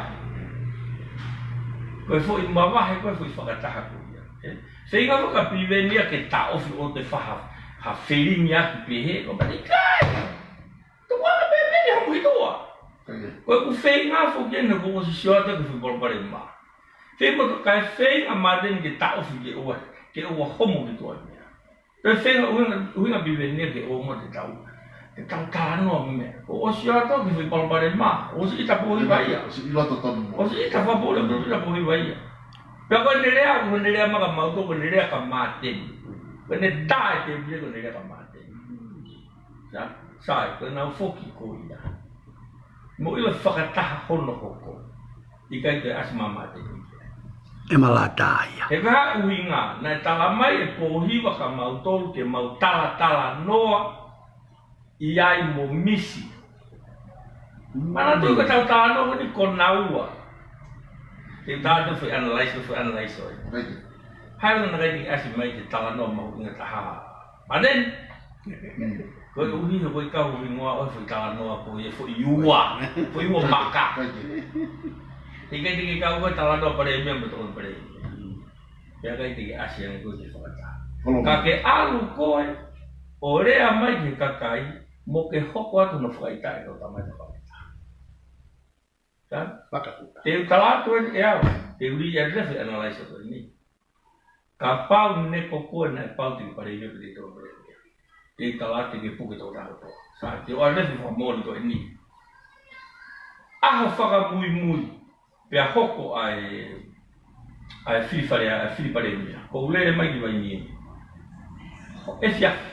Ko e foʻi mavahe, ko e foʻi fakataha ko ia. Ē? Feinga foki ʻa Piveni ia ke taʻofi ʻo te faha, ha felingi ʻaki pehē, ko mani kai. Tuku ā pē pē ni hamu hitua. Ko e ʻoku feinga foki ʻene ko ʻosi sio atu ki he foʻi palopalema. Feinga foki ʻa Māteni ke taʻofi ke ʻoua, ke ʻoua homo ki tuʻa ia. Pea feinga ʻuhinga, ʻuhinga Piveni ia ke ʻoua mo te tau. Te tau talanoa mo meʻa. Ko ʻosi atu ki he foʻi palopalema. ʻOsi ʻita Pōhiva ia. ʻOsi ʻilo totonu mo. ʻOsi ʻita Pōhiva ia. Pea ko ʻene lea, ko ʻene lea maʻa kimautolu, ko ʻene lea kia Māteni. Ko ʻene tā e tēpile, ko ʻene lea kia Māteni. Sa, sa, ko ʻenau foki ko ia. Mo ʻilo fakataha hono hoko. ʻIkai ke ʻasi maʻa Māteni. ʻE malata ia. He ko e hā e ʻuhinga, naʻe tala mai ʻe Pōhiva kia mautolu ke mau talatalanoa ʻi ai mo Misi. Manatuʻi ko ʻetau talanoa ko eni ko naua. Te u tā atu foʻi analyze, foʻi analyze ʻo e. Hai lana kai te ʻasi mai ke talanoa mahuʻinga taha. But then, ko e ʻuhinga ko e kau hingoa ʻo e foʻi talanoa ko e foʻi ua. Foʻi ua maka. He ʻikai te ke kau ko e talanoa palēmia mo e tokoni palēmia. Pea ʻikai te ke ʻasi ange koe ke fakataha. Ka ke ʻalu koe, ʻo lea mai ki he kakai, mo ke hoko atu hono fakaʻitaʻi ʻo tamai fakataha. Ka? Te u tala atu eni ʻe au, te u readdress e analyze ko eni. Kapau ne ko koe naʻe pau te ke palēmia pe te ke tokoni palēmia. Te u tala atu ke puke tau taho to. Sa, te u address fakamoʻoni ko eni. ʻAho fakamuimui. Pea hoko ʻa e, ʻa e fili fale, ʻa e fili palēmia. Ko u lele mai ki Vainī. Ko e fiafi.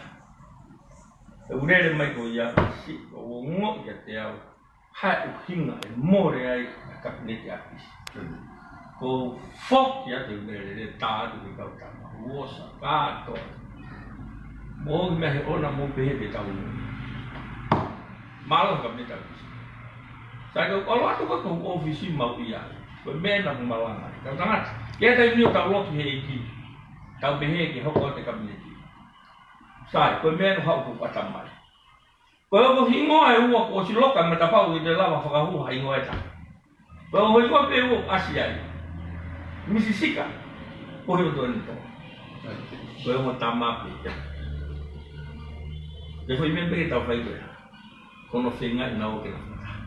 Ko u lele mai ko ia, si, ko u ongoʻi kiate au. Hā e ʻuhinga ʻe mole ai ʻa e kapineti ʻa Fisi. Ko u foki atu e lele tā atu ki he kau tama. Uosa, kātoa. Mo e meʻa he ʻona mo pehē ke tau. Mālō kapineti ʻa Fisi. Sai, ko u ʻalu atu ko e ʻōfisi mau ʻi ai. Ko e meʻa naʻa ku malanga. Kau tangata. Ke tau ni ʻo tau lotu he ʻEiki. Tau pehē ke hoko atu e kapineti. Sai, ko e meʻa naʻa ku haʻu ko u ʻatamai. Ko e ongo hingoa ʻe ua kuo ʻosi loka e matapā ʻoku ʻikai te lava fakahū ha hingoa ʻe taha. Ko e ongo hingoa pē ʻoku ʻasi ai. Misi Sika. Ko e ongo toenito. Ko e ongo tama pē ia. Ko e foʻi meʻa pē ke tau fai ko e hā. Ko hono feingaʻi naua ke na fakataha.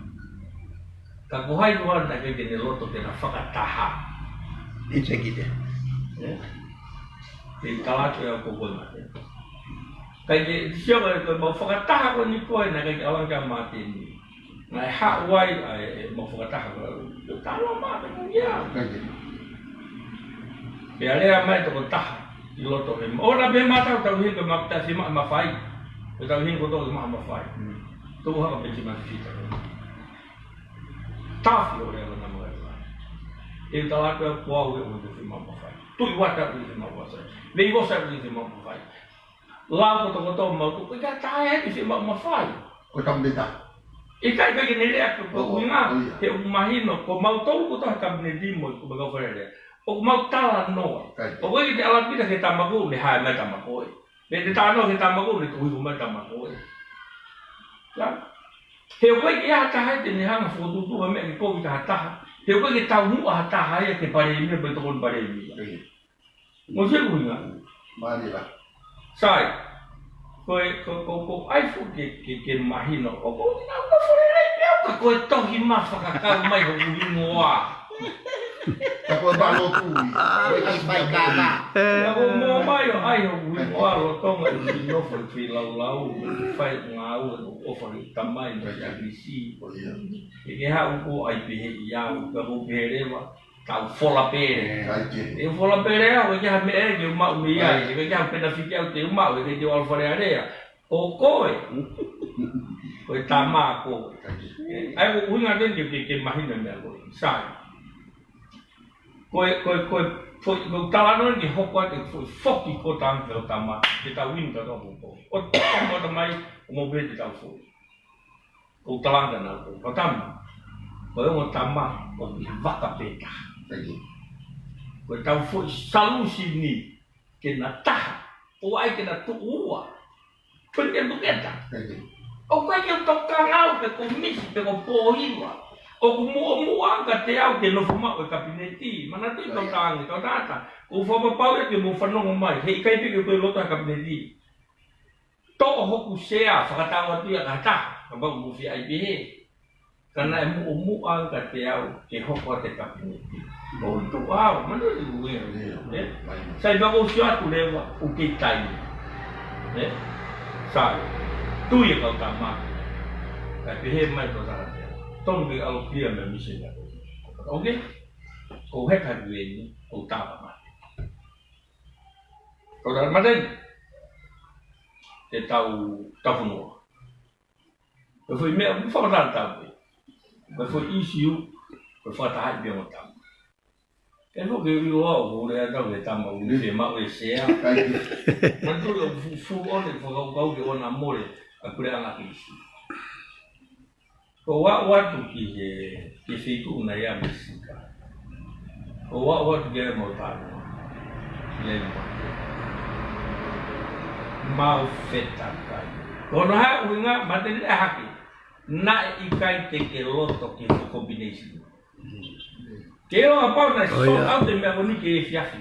Ka ko hai leva naʻe ʻikai ke ne loto ke na fakataha. It's a good. Ē? Te u tala atu ʻe au ko koe mate. ʻIkai ke, sio ko e, ko e mau fakataha ko eni ko e naʻe ʻikai ke ʻalu ange kia Māteni. Naʻe haʻu ai, ʻa e, e mau fakataha ko e, ko e tala mate ko ia. ʻIkai ke. Pea lea mai tokotaha, ʻi loto he, ʻo na pē mata ʻo tau hiko ma ta si ma, mafai. Ko tau hiko tau ma, mafai. Tau haka pē si ma fita. Tafi ʻo lea na ma. E tala ko e kuo au e ʻo te si ma, mafai. Tui wata ʻo te si ma, mafai. Vei vosa ʻo te si ma, mafai. Lau kotokoto mau tu, ʻikai taha e te si ma, mafai. Ko e kapineti. ʻIkai pē ke ne lea ko, ko e ʻuhinga, he ʻoku mahino, ko mautolu kotoa he kapineti mo, ko e kau fale lea. ʻOku mau talanoa. ʻOku ʻikai ke te ʻalu atu kita ki he tama ko ē, ne hae mai tama ko ē. Pe te talanoa ki he tama ko ē, ne tuku hifo mai tama ko ē. Ka? He ʻoku ʻikai ke ʻi ai ha taha ia te ne hanga fokotuʻutuʻu ha meʻa ke kovi ki ha taha. He ʻoku ʻikai ke taumuʻa ha taha ia ke palēmia, pe tokoni palēmia. Mo se ʻuhinga. Mālie la. Sai. Ko e, ko, ko, ko ai fu ke, ke, ke mahino. ʻO ko na, na fole lai pea ka ko e tohi ma fakakau mai hoku hingoa. Ka ko e balotui. Ai, fai ka ma. Ka ko mo mai ʻo ai hoku hingoa lolotonga ʻi he nofo ʻi he laulau. Fai ngāue ʻo fai tamai mo e ʻa Fisi. ʻE ke haʻu ko ai pehē ia, ka ko pehē leva. Tau fola pele. Ē. Tau fola pele au, ʻikai ha meʻa ke u maʻu mei ai, ʻikai ha penafiki au te u maʻu, ʻikai te u ʻalu Fale Alea. Ko koe. Ko e tama ko. ʻAi, ko e ʻuhinga ke, ke, ke mahino meʻa ko ē. Sai. Ko e, ko e, ko e, ko e, ko e talanoa ke hoko atu, ko e foki ko tang ke tama, ke tau win ka tau ko. ʻO tama mai, ʻo mo pē te tau foki. Ko u talanga na ko u tama. Ko e ongo tama, ʻoku ʻi he vaka pē taha. Ko e tau foʻi salusi ni, ke na taha. ʻO ai ke na tuʻu ua. Ko e ke tuketa. ʻOku ʻikai ke u tokanga au pe ko Misi pe ko Pōhiva. ʻOku muʻomuʻa ange kiate au ke nofo maʻu e kapineti. Manatuʻi kau tangi, kau tata. Ko u fakapapau ia ke mo fanongo mai. He ʻikai pē ke u toe loto he kapineti. Toʻo hoku sea, fakatau atu ia ka taha, kapau ʻoku fie ʻai pehē. Ka naʻe muʻomuʻa ange kiate au ke hoko atu e kapineti. Ko u tuʻu au, manatuʻi ʻuhinga, ē? Sai pea ko u sio atu leva, ʻoku kei taimi. Ē? Sai, tui e kau tama. Kae pehē mai ko tata. Tonu ke ʻalu kia me Misi na. ʻOkei? Ko u heka atu eni, ko u tala mate. Ko u tala mate ni, te tau, tau fonua. Ko e foʻi meʻa, ko e fakatātā pē. Ko e foʻi ʻīsiu, ko e fakatahaʻi pē mo tama. Ke foki ʻi loa ʻo ko ule ata ko e tama ʻoku ne fiemaʻu e sea. Kai. Manatuʻi ʻoku fuʻu, fuʻu ʻosi e fakakaukau ke ʻoua naʻa mole ʻa e puleʻanga Kilisi. Ko u aʻu atu ki he, ki he feituʻu naʻe ʻi ai ʻa Misisika. Ko u aʻu atu ki ai mo tanu. Ki ai mo. Mau fetakai. Ko hono hā e ʻuhinga, Mateni ʻa hake. Naʻe ʻikai te ke loto ki he combination. Ke ʻilo kapau naʻe ʻo, sold out e meʻa ko eni ke efiafi.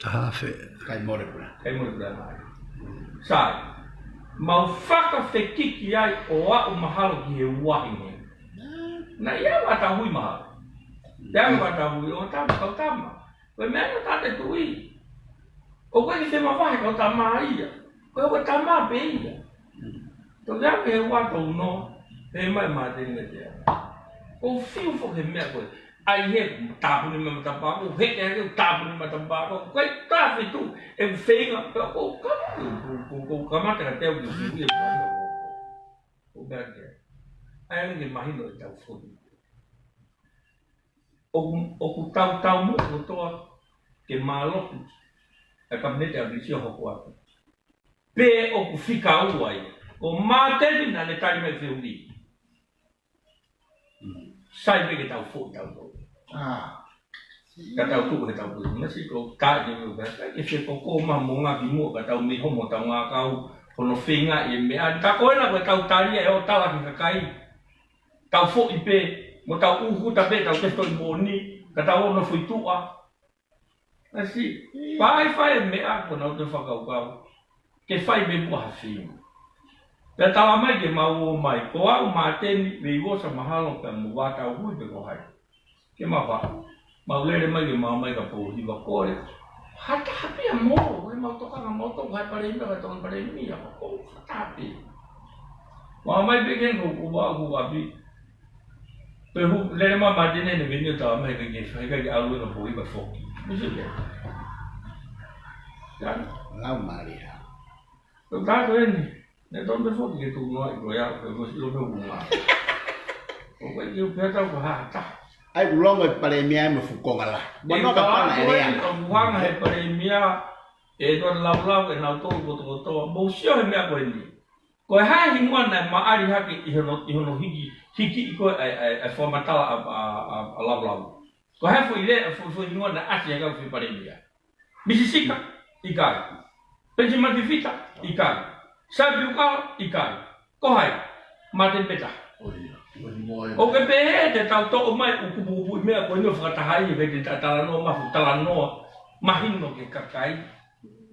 Taha afe. Kai mole pula. Kai mole pula mai. Sai. Mau fakafekiki ai ʻo aʻu mahalo ki he uahi ni. Naʻe ʻi ai ʻa e tauhi mahalo. Te anga ʻa e tauhi ʻo tama, kau tama. Ko e meʻa ia ʻoku te tui. ʻOku ʻikai ke mavahe kau tama ia. Ko e ʻoku tama pē ia. Toki ʻalu ki he ua tolu noa, pehē mai Mateni ʻe te ʻa. ʻOku fiu foki he meʻa ko ē. ʻAi he tāpuni mai matapā ko ē, he ke ke tāpuni mai matapā ko ē. Ko e tafitu, ʻe feinga, pē ko u kamata, ko u, ko u, ko u kamata ka te u ki fiu ia. Ko u meʻa ke. ʻAi ange ke mahino e tau foʻi. ʻOku, ʻoku tautau mo kotoa ke mālohi. ʻA e kapineti ʻa Kilisi ʻo hoko atu. Pea ʻoku fika ua ia. Ko Mateni naʻa ne tali mai feuli. Sai pē ke tau foʻi tau tau. Ah. Ka tau tuku he tau tuku. Masi ko ka ni mo ka. Ka ke se ko ko ma mo nga ki mo ka tau mi ho mo tau nga kau. Ko hono feinga e meʻa. Ka ko ena ko e tau tali e ʻo tala ki he kakai. Tau foʻi pē. Mo tau uhu ta pē tau testo i moni. Ka tau ono foʻi tuʻa. Masi, fai fai e meʻa ko nau te fakakaukau. Ke fai me mua ha feinga. Pea tala mai ke mau ō mai, ko au Mateni, vei vosa mahalo pea mo vātau hui pe ko hai. Ke mau fa. Mau lele mai ke mau mai ka pou hiva kole. Hata hapi a mo, ke mau toka na mau toka hai pale mea, ka toka pale mea, ko hata hapi. Mau mai pe ke ko ku va ku api. Pe hu, lele mai Mateni ne veni o tala mai ke ke fai ka ke alu ka pou hiva foki. Misi ke. Kan? Lau mali ha. Ko tātou eni, ne tō me foki ke tuku noa i ko ia, ko e ko silo me unga. Ko koe ki upe tau ko hata. Ai, ku longo e pale mea mo fukonga la. Mo no ka pana e lea. Ko muhanga he pale mea, e tō laulau, e nau tō kotokotoa. Mo sio he meʻa ko eni. Ko e hā e hingoa naʻe maʻali hake ʻi hono, ʻi hono hiki, hiki ʻi ko e, e, e, e fakamatala ʻa, ʻa, ʻa, ʻa laulau. Ko e hā e foʻi lea, e foʻi, foʻi hingoa naʻe ʻasi hake ʻi he pale mea. Misisika, ʻikai. Penisimani Fifita, ʻikai. Saipiukala, ʻikai. Ko hai, Mateni pē taha. ʻO ia, ʻo ni mo e. ʻOku ke pehē te tau toʻo mai ʻū kupukupuʻi meʻa ko eni ʻo fakatahaʻi, ʻikai te ta talanoa, mafu talanoa, mahino ki he kakai.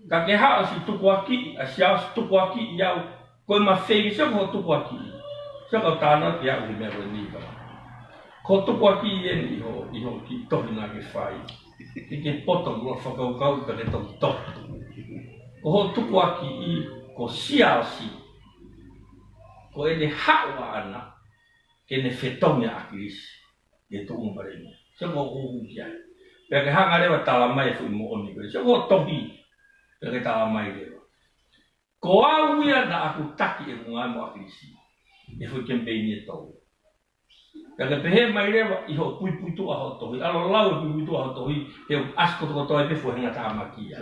Ka ke haʻu si tukuakiʻi, ʻa Siaosi tukuakiʻi au, ko e mafeiki sio ko tukuakiʻi. Sio ka tāna ki au he meʻa ko eni ka. Ko tukuakiʻi eni ʻi ho, ʻi ho kiʻi tohi naʻa ke fai. Ke ke poto mo fakakaukau ka ke toki tohi. Ko ho tukuakiʻi ko Siaosi. Ko ʻene haʻu ʻaʻana, ke ne fetongi ʻa Kilisi. Ke tuʻu mo pale ni. Sio ko u ki ai. Pea ke hanga leva tala mai e foʻi moʻoni ko e. Sio ko tohi. Pea ke tala mai leva. Ko au ia naʻa ku taki e kunga mo ʻa Kilisi. E foʻi kemipeini e tau. Pea ke pehē mai leva ʻi ho puipuituʻa ho tohi. ʻAlu ʻo lau e puipuituʻa ho tohi. He ʻoku ʻasi kotokotoa ai pē foʻi hinga tāmaki ia.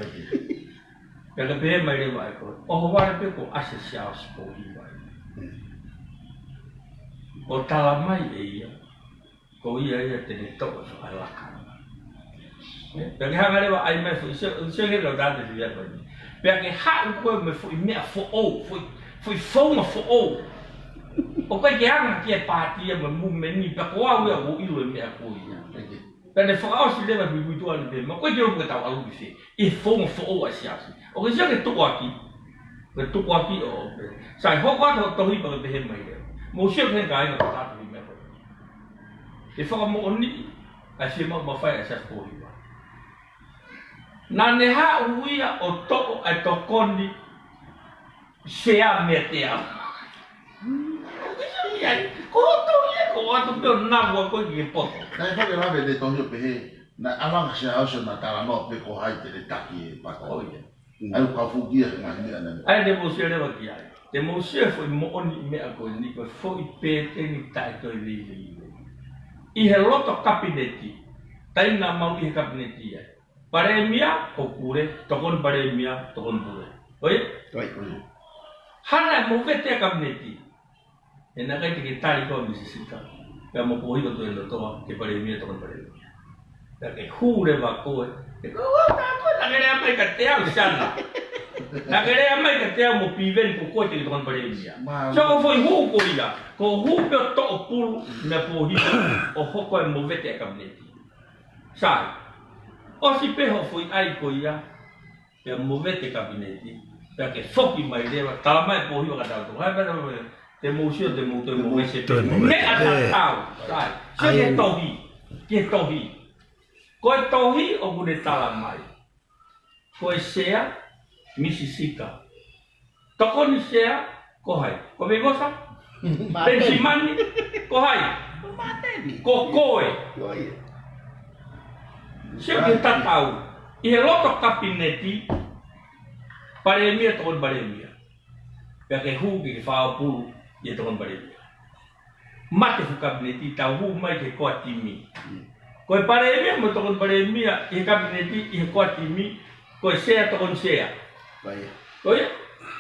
Pea ke pehē mai leva ʻe koe. ʻOhovale pē ko ʻasi Siaosi ko hiva. ʻO tala mai ʻe ia. Ko ia ia te ne toʻo e fakalaka. Pea ke hanga leva ʻai mai foʻi sio, sio he lau tāte fia ko ni. Pea ke haʻu koe mo e foʻi meʻa foʻou, foʻi, foʻi founga foʻou. ʻOku ʻikai ke anga ki he pāti ia mo e mumeni, pea ko au ia ʻoku ʻilo e meʻa ko ia. Pea ne fakaʻosi leva e puipuituʻa ni pē, mo ko e ke ʻoku ke tau ʻalu ki fē. ʻI he founga foʻou ʻa Siaosi. ʻOku ke sio ke tukuaki. Ke tukuaki ʻo pē. Sai hoko atu ho tohi pea ke pehē mai leva. Mou sio ki he kāinga ko tātou ʻi meʻa ko. Ke fakamoʻoniʻi, ʻa e fiemaʻu mafai ʻa Siaosi ko hiva. Naʻa ne haʻu ia ʻo toʻo ʻa e tokoni sea mea te au. Ko hoto ia, ko atu pē ʻo nau a koe ki he poto. Naʻe fai lave te tohi ʻo pehē. Naʻe ʻalu ange Siaosi ʻo na talanoa pē ko hai te ne taki e pata. ʻO ia. ʻA ia ʻoku fukia he ngaahi meʻa naʻe. ʻA ia te mou sio leva ki ai. Te mou sio e foʻi moʻoni meʻa ko eni ko e foʻi pēteni taʻe toe veiveiua. ʻI he loto kapineti, taimi naʻa mau ʻi he kapineti ai. Palēmia, ʻo Pule, tokoni palēmia, tokoni Pule. ʻO ia? ʻO ia. Hana e movete ʻa e kapineti. He naʻe ʻikai te ke tali koe Misi Sika. Pea mo Pōhiva Tuʻiʻonetoa, ke palēmia, tokoni palēmia. Pea ke hū leva koe. He ko e ua tā koe, naʻa ke lea mai kiate au Siana. Naʻa ke lea mai kiate au mo Piveni ko koe te ke tokoni palēmia. Mālō. So ko e foʻi hū ko ia. Ko e hū pē ʻo toʻo Pulu, meia Pōhiva, ʻo hoko e movete ʻa e kapineti. Sai. ʻOsi pē hoʻo foʻi ʻai ko ia. Pea movete kapineti, pea ke foki mai leva, tala mai Pōhiva ka tau tō. Hai pea tau, te mou sio, te mou, te mou ese pē. Te mou ese pē. Meʻa tatau, sai. Sio ki he tohi, ki he tohi. Ko e tohi ʻoku ne tala mai. Ko e sea, Misi Sika. Tokoni sea, ko hai? Ko Veivosa? Penisimani? Ko hai? Ko Māteni. Ko koe. Ko ia. Sio ki he tatau. ʻI he loto kapineti, palēmia, tokoni palēmia. Pea ke hū ke ke fāopulu ʻi he tokoni palēmia. Mate fuʻu kapineti, tau hū mai ki he koa timi. Ko e palēmia mo e tokoni palēmia ʻi he kapineti, ʻi he koa timi, ko e sea tokoni sea. Ko ia. Ko ia?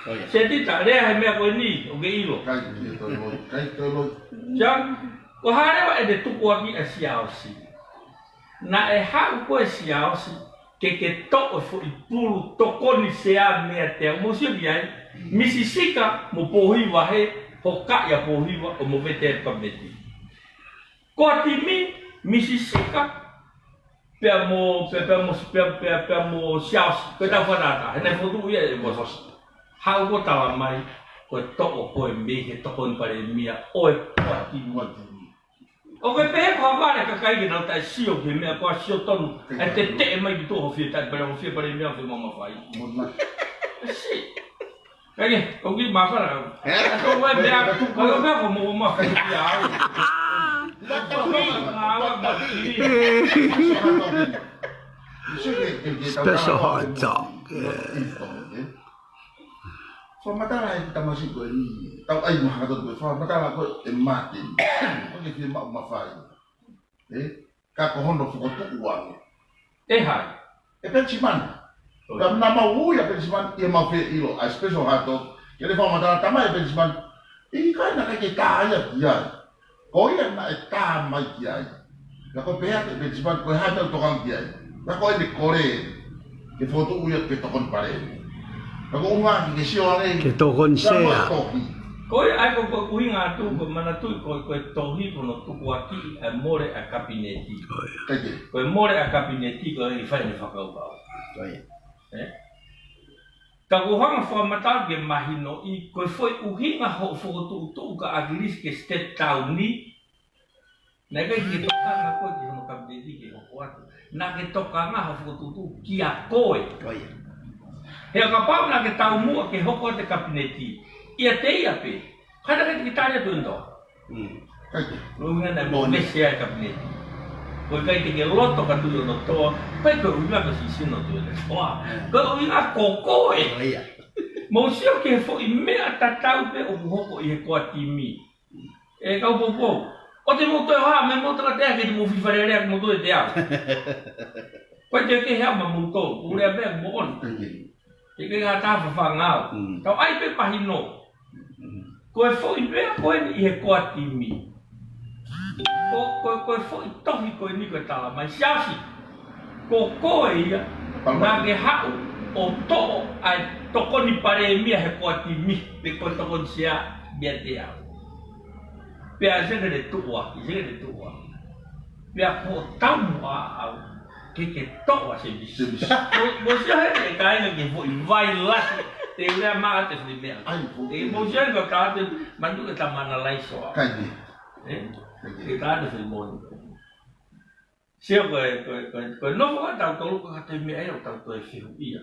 Ko ia. Setita, lea he meʻa ko eni, ʻoku ke ʻilo. Kai, kai, toi loi, kai, toi loi. Sian, ko e hā leva ʻete tukuakiʻi ʻa Siaosi? Naʻe haʻu koe Siaosi, ke ke toʻo e foʻi pulu tokoni sea meiate au. Mou sio ki ai, Misi Sika mo Pōhiva he, hokaʻi ʻa Pōhiva ʻo movete e kapineti. Koa timi, Misi Sika, pea mo, pea, pea mo, pea, pea, pea mo Siaosi, ko e tau fakatātā, he naʻe fokotuʻu ia ʻe Vosa. Haʻu koe tala mai, ko e toʻo koe mei he tokoni palēmia ʻo e koa timi. ʻOku ke pehē ko ha vale kakai ke nau taʻe sio ki he meʻa ko e sio tonu, ʻe teteʻe mai ki tuʻa ho fie taʻe pale, ho fie palēmia, ho fie maumafai. Si. Kai ke, ʻoku ke mafana. Ē? Ko e meʻa, ko e meʻa ko mo mafai ia au. Ngā ua mafai. Special hot dog. Yeah. Fakamatala e tamasiʻi ko eni. Tau ʻai mahalo ko e fakamatala ko e Martin. Ko e fie maumafai. Ē? Ka ko hono fokotuʻu ange. ʻE hai? ʻE Penisimani. Ka naʻa mau ui ʻa Penisimani, ʻe mau fie ʻilo, ʻa e special hot dog. Ke ne fakamatala tamai ʻe Penisimani. ʻIkai naʻe ʻikai ke tā ia ki ai. Ko ia naʻe tā mai ki ai. Ka ko e pehē atu ʻe Penisimani, ko e hā e meʻa ʻoku tokanga ki ai. Ka ko ʻene kole, ke fokotuʻu ia ke tokoni palēmia. Ka ko e ʻuhinga ke ke sio ange. Ke tokoni sea. Ko ia ai ko, ko e ʻuhinga atu, ko e manatuʻi, ko, ko e tohi, ko hono tukuakiʻi e mole ʻa e kapineti. Ko ia. Kai ke. Ko e mole ʻa e kapineti, ko e fai ʻene fakakaukau. Ko ia. Ē? Ka ʻoku ou hanga fakamatala ke mahinoʻi, ko e foʻi ʻuhinga hoʻo fokotuʻutuʻu ka at least ke step down ni, naʻe ʻikai ke tokanga koe ki hono kapineti ke hoko atu. Naʻa ke tokanga hoʻo fokotuʻutuʻu kia koe. Ko ia. He ʻo kapau naʻa ke taumuʻa ke hoko atu e kapineti, ʻiate ia pē. Ka naʻe ʻikai te ke tali atu ʻe Noa. Mm. Kai ke. Ko e ʻuhinga naʻe mo mesi ai e kapineti. Ko e ʻikai te ke loto kia Tuʻiʻonetoa, ʻikai ko e ʻuhinga ko e sisino Tuʻiʻonetoa. Mm. Ko e ʻuhinga ko koe. Ko ia. Mou sio ki he foʻi meʻa tatau pē ʻoku hoko ʻi he koa timi. ʻE kau poupou. ʻOua te mou toe ʻohake, mou takatea ke te mou fifalelea ke mou toe te au. Ko e te ke hea ma mou tō, ʻo lea pē mo on. Ke ke ngata fafanga au. Mm. Tau ʻai pē mahino. Mm. Ko e foʻi meʻa ko eni ʻi he koa timi. Ko, ko, ko e foʻi tohi ko eni ko e tala mai Siaosi. Ko koe ia, naʻa ke haʻu ʻo toʻo ʻa e tokoni palēmia he koa timi, pe ko e tokoni sea meiate au. Pea ʻi he ke ne tuʻu ā, ʻi he ke ne tuʻu ā. Pea ko e taumuʻa au, ke ke toʻo ʻa Semisi. Semisi. Mo, mo sio he ʻe kāinga ke foʻi vai lasi, te u lea mai ʻa e foʻi meʻa. ʻAi, foʻi. ʻE mo sio he ko e kāte, manatuʻi e tamana laisoa. Kai ke. Ē? Kai ke. Ke kāte foʻi moni. Sio ko e, ko e, ko e, ko e nofo ʻa tautolu ko e kātoi meʻa ia ʻoku tau toe fehuʻia.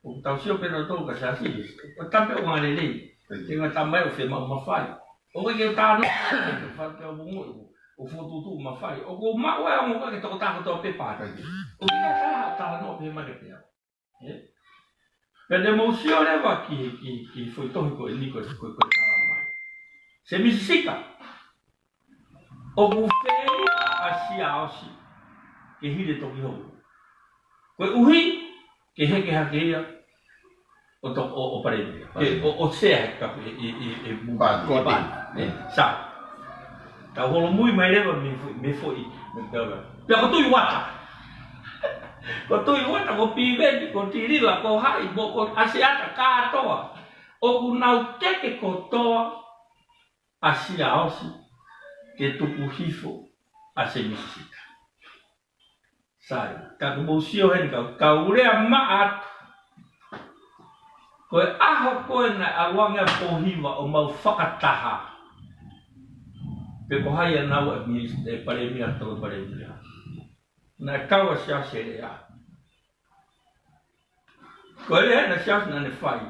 ʻOku tau sio pē nautolu ka Siaosi. Ko e tapu ʻoku ngalelei. Kai ke. Ke ngata mai ʻo fie maumafai. ʻOku ʻikai ke u tānaki, ke fatu au mo ngoʻi. ʻOku fokotuʻutuʻu mafai. ʻOku ou maʻu ʻa e ongo ka ke tokotaha kotoa pē paati. ʻOku ʻikai ke ʻi ai ha talanoa pehē mai kiate au. Ē? Pea te mou sio leva ki, ki, ki he foʻi tohi ko eni ko, ko, ko e talamai. Semisi Sika. ʻOku fēliʻa ʻa Siaosi ke hili e toki hou. Koeʻuhi ke heke hake ia ʻo to-, ʻo, ʻo Palēmia. Ke, ʻo, ʻo sea he kapu e, e, e, e mu-, Pāti. Pāti. Ē, sa. Tau holomui mai leva mei foʻi, mei foʻi, mei foʻi. Pea ko Tuʻi Uata. Ko Tuʻi Uata, ko Piveni, ko Tilila, ko hai, mo ko Asiata kātoa. ʻOku nau teke kotoa ʻa Siaosi ke tuku hifo ʻa Semisi Sika. Sai, ka ko mou sio heni kau, kau lea maʻa atu. Ko e ʻaho ko ē naʻe ʻalu ange ʻa Pōhiva ʻo mau fakataha. Pe ko hai ʻa naua e minis-, e Palēmia, tau Palēmia. Naʻe kau ʻa Siaosi he lea. Ko e lea naʻe Siaosi naʻa ne fai.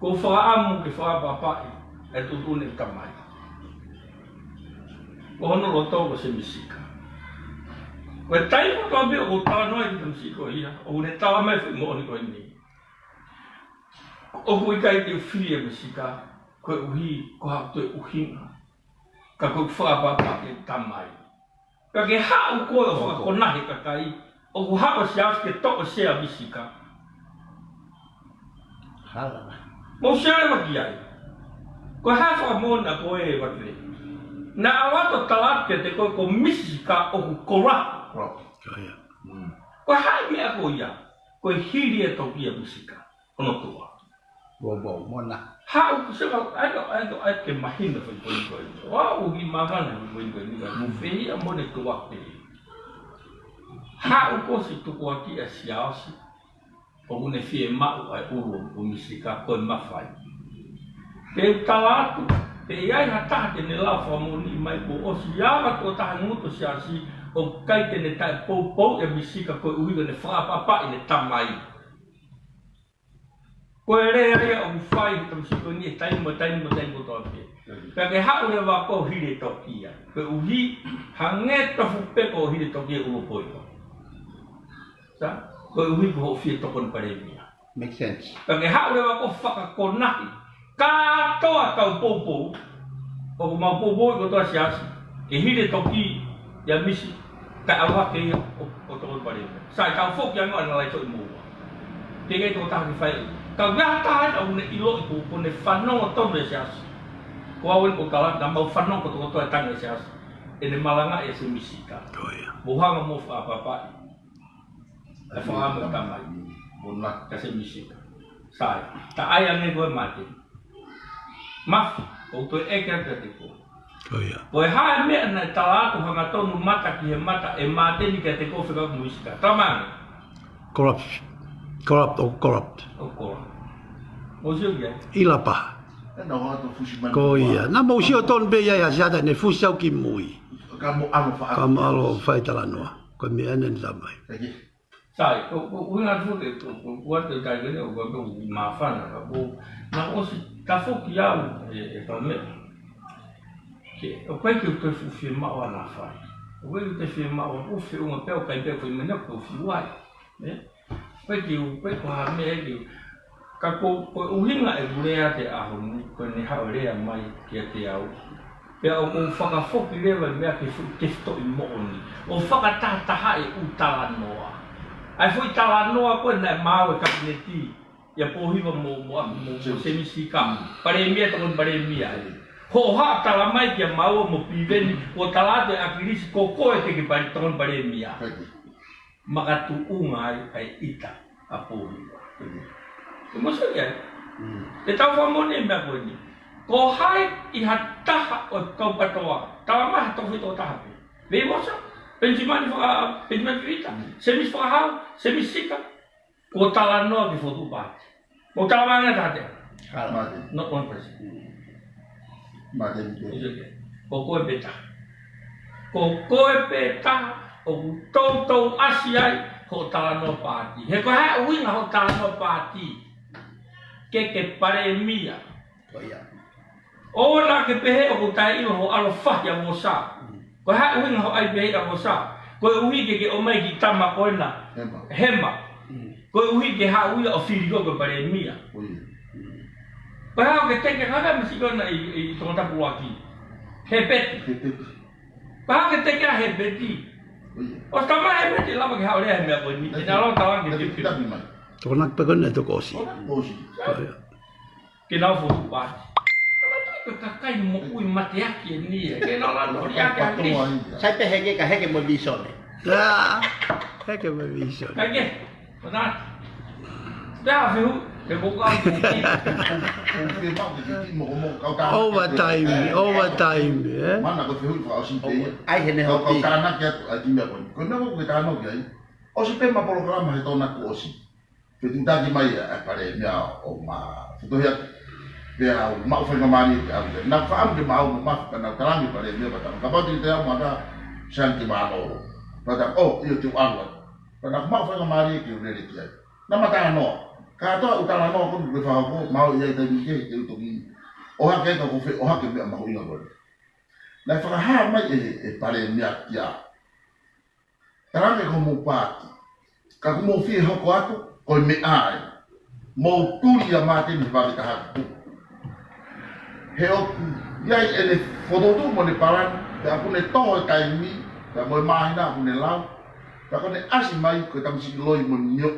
Ko e fakaʻamu ke fakaʻapaʻapaʻi e tuʻutuʻuni e tamai. Ko hono loto ko Semisi Sika. Ko e taimi kotoa pē ʻoku ou talanoa ki he tamasiʻi ko ia, ʻoku ne talamai foʻi moʻoni ko eni. ʻOku ʻikai te u fili ʻa Semisi Sika, koeʻuhi, ko ha toe ʻuhinga. Ka ko e fakaʻapaʻapaʻi e tamai. Ka ke haʻu koe ʻo fakakonahi e kakai, ʻoku haʻu ʻa Siaosi ke toʻo sea ʻa Semisi Sika. Hala. Mou sio leva ki ai. Ko e hā e fakamoʻoni ʻa koe ʻe Vave? Naʻa ku ʻoatu ʻo tala atu kiate koe ko Semisi Sika ʻoku koloa. Koloa. Ko ia. Mm. Ko e hā e meʻa ko ia? Ko e hili e toki ʻa Semisi Sika. Hono toa. Bobo, mona. Haʻu ku se kau, ʻai ko, ʻai ko, ʻai ke mahino foʻi poini ko eni. ʻOku ou ʻi māfana foʻi poini ko eni, ka mou fehiʻa mo ne toa pē. Haʻu ko e siʻi tukuakiʻi ʻa Siaosi, ʻoku ne fiemaʻu ʻa e ʻulu ʻo Semisi Sika ko e mafai. Te u tala atu, te ʻi ai ha taha te ne lau fakamoʻoni mai kuo ʻosi ava tuʻo taha ngutu ʻo Siaosi, ʻoku ʻikai te ne taʻepoupouʻi ʻa Semisi Sika koeʻuhi ko ʻene fakaʻapaʻapaʻi ʻene tamai. Ko e lea ia ʻoku fai he tamasiʻi ko eni he taimi mo taimi mo taimi kotoa pē. Pea ke haʻu leva ʻo hili e toki ia. Koeʻuhi, hangē tofu pē ko e hili e toki ia ʻo Pōhiva. Sa? Koeʻuhi ko hoʻo fie tokoni Palēmia. Make sense. Pea ke haʻu leva ʻo fakakonahi. Kātoa kau poupou. ʻOku mau poupouʻi kotoa Siaosi. Ke hili e toki ia ʻa Semisi. Kae ʻalu hake ia ʻo, ʻo tokoni Palēmia. Sai, tau foki ange ʻo ʻanalaiso ʻi moua. Teʻeki ai tokotaha ke fai. Ka ʻi ai ha taha ʻoku ne ʻiloʻi ko, ko ʻene fanongo tonu ʻe Siaosi. Ko au eni ʻoku ou tala, naʻa mau fanongo kotokotoa e tangi ʻa Siaosi. ʻEne malangaʻi ʻa Semisi Sika. Ko ia. Mou hanga ʻo fakaʻapaʻapaʻi. ʻA e fakaʻamu e tamai. Mona. Ka Semisi Sika. Sai. Ta ʻai ange ko e mate. Mafi, ʻoku ou toe ʻeke atu kiate koe. Ko ia. Ko e hā e meʻa naʻe tala atu hangatonu mata ki he mata ʻe Māteni kiate koe fekauʻaki mo Semisi Sika. Tala mai ange. Corrupt. Corrupt, ʻoku corrupt. ʻOku corrupt. Mou sio ki ai. ʻIlapa. Ko ia. Naʻa mou sio tonu pē ia ʻa Siaosi ne fusi au ki mui. Ka mo ʻalu fai talanoa. Ko e meʻa ʻeni ʻoku tala mai. Sai, ko, ko, ʻuhinga atu foki, ko, ko, ko atu e kai kene, ʻo ko, ko, māfana, ka ko, naʻe ʻosi tafoki au, e, e kau meʻa. Ke, ʻoku ʻikai ke u toe fuʻu fiemaʻu ʻa e mafai. ʻOku ʻikai ke u toe fiemaʻu ʻa e feʻunga pē ʻoku ʻikai pē ko e meʻa ko e fiu ai. Ē? ʻOku ʻikai ke u, ʻoku ʻikai ko ha meʻa ke u, Ka ko, ko e ʻuhinga ʻeku lea he ʻaho ni, ko ʻene haʻu lea mai kiate au. Pea ʻoku ou fakafoki leva e meʻa ke fu-, ke tefitoʻi moʻoni. ʻO fakatahatahaʻi e ʻū talanoa. ʻA e foʻi talanoa ko ē naʻe maau e kapineti, ʻia Pōhiva mo, mo, mo, mo Semisi Sika. Palēmia, tokoni palēmia. Hoʻo haʻu ʻo tala mai kia maua mo Piveni, kuo tala atu ʻe ʻAkilisi ko koe te ke pali-, tokoni palēmia. Makatuʻunga ai ʻa e ʻita ʻa Pōhiva. Te mou sio ki ai. Mm. Te tau fakamoʻoni e meʻa ko eni. Ko hai ʻi ha taha ʻo e kau PATOA. Tala mai ha tokofitu ʻe taha pē. Veivosa, Penisimani Faka-, Penisimani Vita, mm, Semisi Fakahau, Semisi Sika. Kuo talanoa ki he fokotuʻu paati. Mou tala mai ange taha te. Hala. Māteni. Not one person. Māteni pē. It's okay. Ko koe pē taha. Ko koe pē taha ʻoku toutou ʻasi ai hoʻo talanoa paati. He ko e hā e ʻuhinga hoʻo talanoa paati? Ke ke palēmia. Ko ia. ʻOua naʻa ke pehē ʻoku ou taʻeʻilo hoʻo ʻalu ʻo fahi ʻa Vosa. Ko e hā e ʻuhinga hoʻo ʻai pehē ʻa Vosa? Koeʻuhi ke ke ʻomai e kiʻi tama ko ena. Hema. Hema. Koeʻuhi ke haʻu ia ʻo fili koe ko e palēmia. Ko ia. Ko e hā ʻoku ke teke, hangē ko e masiʻi ko ena ʻi, ʻi Tongatapu ʻuluaki? Hepeti. Hepeti. Ko e hā ʻoku ke teke ʻa Hepeti? Ko ia. ʻOsi talamai ʻe Hepeti ʻe lava ke haʻu ʻo lea he meʻa ko eni. Naʻe ʻIna lau tala ke ke ke ke ke mai. Tokona pē ko ena ʻe toko ʻosi. Tokona ʻosi. Ko ia. Ke nau fotu pati. Ko e kakai moʻui mateaki eni ē. Ke nau lanu ʻo liʻaki ʻa Lisi. Sai pē heke ka heke mo e visone. Ia, heke mo e visone. Kae kehe, ʻo na. Pea fehuʻi, ke mou kau ki. Overtime, overtime, ē? Mana ko e fehuʻi fakaʻosi pē ia. ʻAi he ne hoti. Kau tānaki atu ʻa e kiʻi meʻa ko eni. Ko e meʻa ko ē ʻoku ke tānaki ai, ʻosi pē ʻema polokalama he Tokona kuo ʻosi. Fetuʻutaki mai ʻa e palēmia ʻo ma fetuʻutaki. Pea u maʻu faingamālie ke ʻalu. Naʻa ku faʻamu ke ma ō mo Mafi pea naʻa ku talaange ki he palēmia pea tama kapau te u ʻi ai ʻamu ʻa Siaosi ke ma ō. Pea tama, ʻō, ʻio te u ʻalu atu. Pea naʻa ku maʻu faingamālie ke u lele ki ai. Naʻa ma talanoa. Kātoa ʻeku talanoa ko eni ʻoku ke fakahoko, ma ō ʻi ai taimi kehe ke u toki ʻohake ai ka ko e fē, ʻohake e meʻa mahuʻinga ko eni. Naʻe fakahā mai ʻe he, ʻe he palēmia kia Talaange ko hoʻomou paati. Ka ʻoku mou fie hoko atu, ko e meʻa ia. Mou tuli ʻa Māteni he vave taha atu. He ʻoku ʻi ai ʻene fokotuʻu mo ʻene palani, pea ʻoku ne toho e taimi, pea mo e māhina ʻoku ne lau, pea ʻoku ne ʻasi mai ko e tamasiʻi loi mo e mio.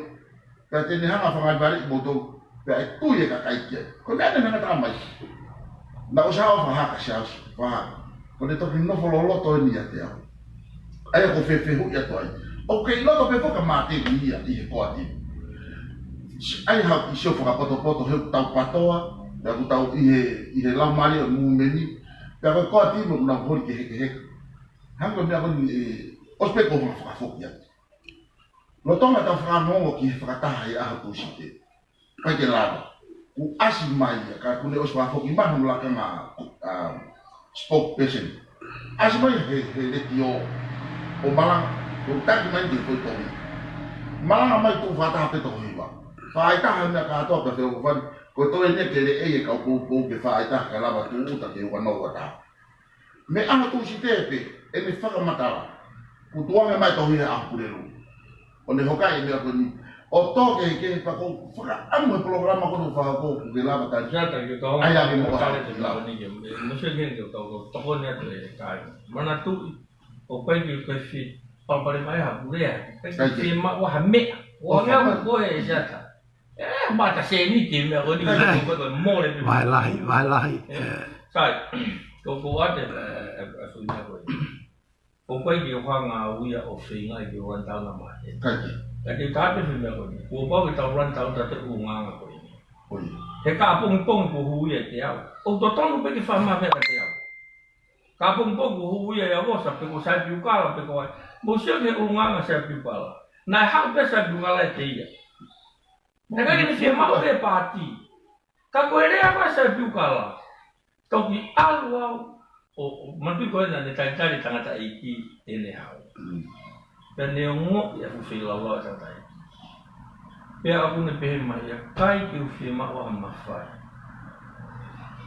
Pea te ne hanga ʻo fakaivaleʻi kimoutolu, pea ʻe tui e kakai ki ai. Ko e meʻa eni naʻa ne talamai. Naʻa ku ʻosi ʻo fakahā kia Siaosi, fakahā. Ko ʻene toki nofo loloto eni ʻiate au. ʻA ia ʻoku ou fefehuʻi atu ai. ʻOku kei loto pē foki ʻa Māteni ia ʻi he koa timu. ʻA ia haʻu ʻo sio fakapotopoto he ʻoku tau patoa, pea ʻoku tau ʻi he, ʻi he laumālie ʻo e mūmeni, pea ko e koa timu ʻoku nau holi ke hekeheka. Hangē ko e meʻa ko eni ʻe, ʻosi pē ko e fakafoki atu. Lolotonga ʻetau fakaongoongo ki he fakataha he ʻaho Tūsite. ʻIkai ke lava. Kuo ʻasi mai ia, ka ʻoku ne ʻosi fakafoki mai hono lakanga, um, spokesperson. ʻAsi mai he, he letiō ʻo malanga, ʻo taki mai ki he foʻi tohi. Malanga mai tuʻu fakataha pē toko hiva. Faʻahitaha e meʻa kātoa pea feʻofoʻofani, ko e toe eni ke leʻei e kau poupou ke faʻahitaha kae lava tuʻuta ke uanoa uataha. Mei he ʻaho Tūsite pē, ʻene fakamatala. Kuo tuʻu ange mai tohi he ʻaho Pulelulu. ʻO ne hokaʻi e meʻa ko eni. ʻO tō kehekehe pea ʻoku ou fakaʻamu he polokalama ko eni ʻoku fakahoko ʻoku ke lava tali. Siata ke tau ʻai ake mo tale ʻoku te lava. Tau ni ke, mo se ke ke tau tokoni atu e kai. Manatuʻi, ʻoku ʻikai ke ke fi, palopalema ia ha pule ia. ʻIkai ke ke fi maʻu ha meʻa. ʻO ngā mo koe e siata. ʻE, mata sēniti e meʻa ko eni, ko e, ko e mole pē. Vahe lahi, vahe lahi. ʻE, ʻe. Sai, ko ko ate, ʻe, ʻe, ʻe, sui meʻa ko eni. Ko koe ke hanga au ia ʻo feinga ke run down ʻa Māteni. ʻIkai ke. Ka te u tape fi meʻa ko eni. Kuo pau ke tau run down ʻa e ʻulungaanga ko eni. Ko ia. He ka pongipongi kuo hū ia ʻiate au. ʻOku totonu pē ke fai mai meʻa kiate au. Ka pongipongi kuo hū ia ʻia Vosa pe ko Saipiukala pe ko ai. Mou sio ki he ʻulungaanga Saipiukala. Naʻe haʻu pē Saipiukala ʻiate ia. Naʻe ʻikai ke ne fiemaʻu pē paati. Ka ko e lea ko ē Saipiukala. Toki ʻalu au. ʻO, ʻo, manatuʻi ko ena ne talitali tangataʻeiki ʻene haʻu. Mm. Pea ne ongoʻi ʻa e fuʻu feilaulau ʻa e tangataʻeiki. Pea ʻoku ne pehē mai ia, ʻikai ke u fiemaʻu ha mafai.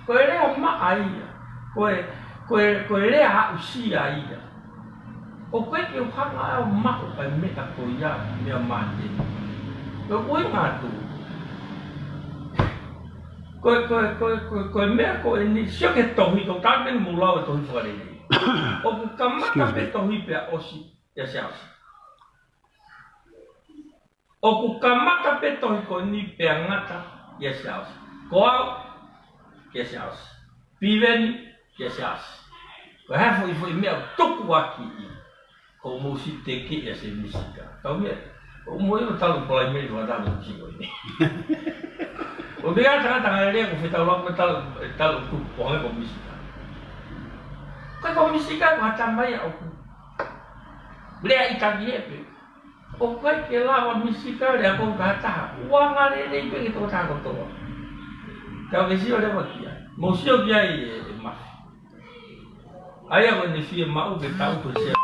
Ko e lea maʻa ia. Ko e, ko e, ko e lea aʻusia ia. ʻOku ʻikai ke u hanga au ʻo maʻu ʻa e meʻa ko ia mei a Māteni. Ko e ʻuhinga atu. Ko e, ko e, ko e, ko e, ko e meʻa ko eni, sio ki he tohi, ko e taimi eni mou lau e tohi fakalelei. ʻOku kamata pē tohi pea ʻosi, ʻia Siaosi. ʻOku kamata pē tohi ko eni pea ngata ʻia Siaosi. Ko au, ʻia Siaosi. Piveni, ʻia Siaosi. Ko e hā e foʻi foʻi meʻa ʻoku tukuakiʻi. Ko mou siteki ʻia Sēmisika. Tau meʻa. ʻOku mou ʻilo talu Palaimeli fakataha mo Siko eni. ʻO meʻa tangata ngai lea ko fetau lau ko talu, talu tuku ko hangē ko Misika. Ko ko Misika ko ha tama ia ʻoku lea ʻi taki e pē. ʻOku ʻikai ke lava Misika lea ko ka taha. Uanga lelei pē ke tō taha kotoa. Kau ke sio leva ki ai. Mou sio ki ai e, e Mafi. ʻA ia ko ʻene fiemaʻu ke tau ko Sia.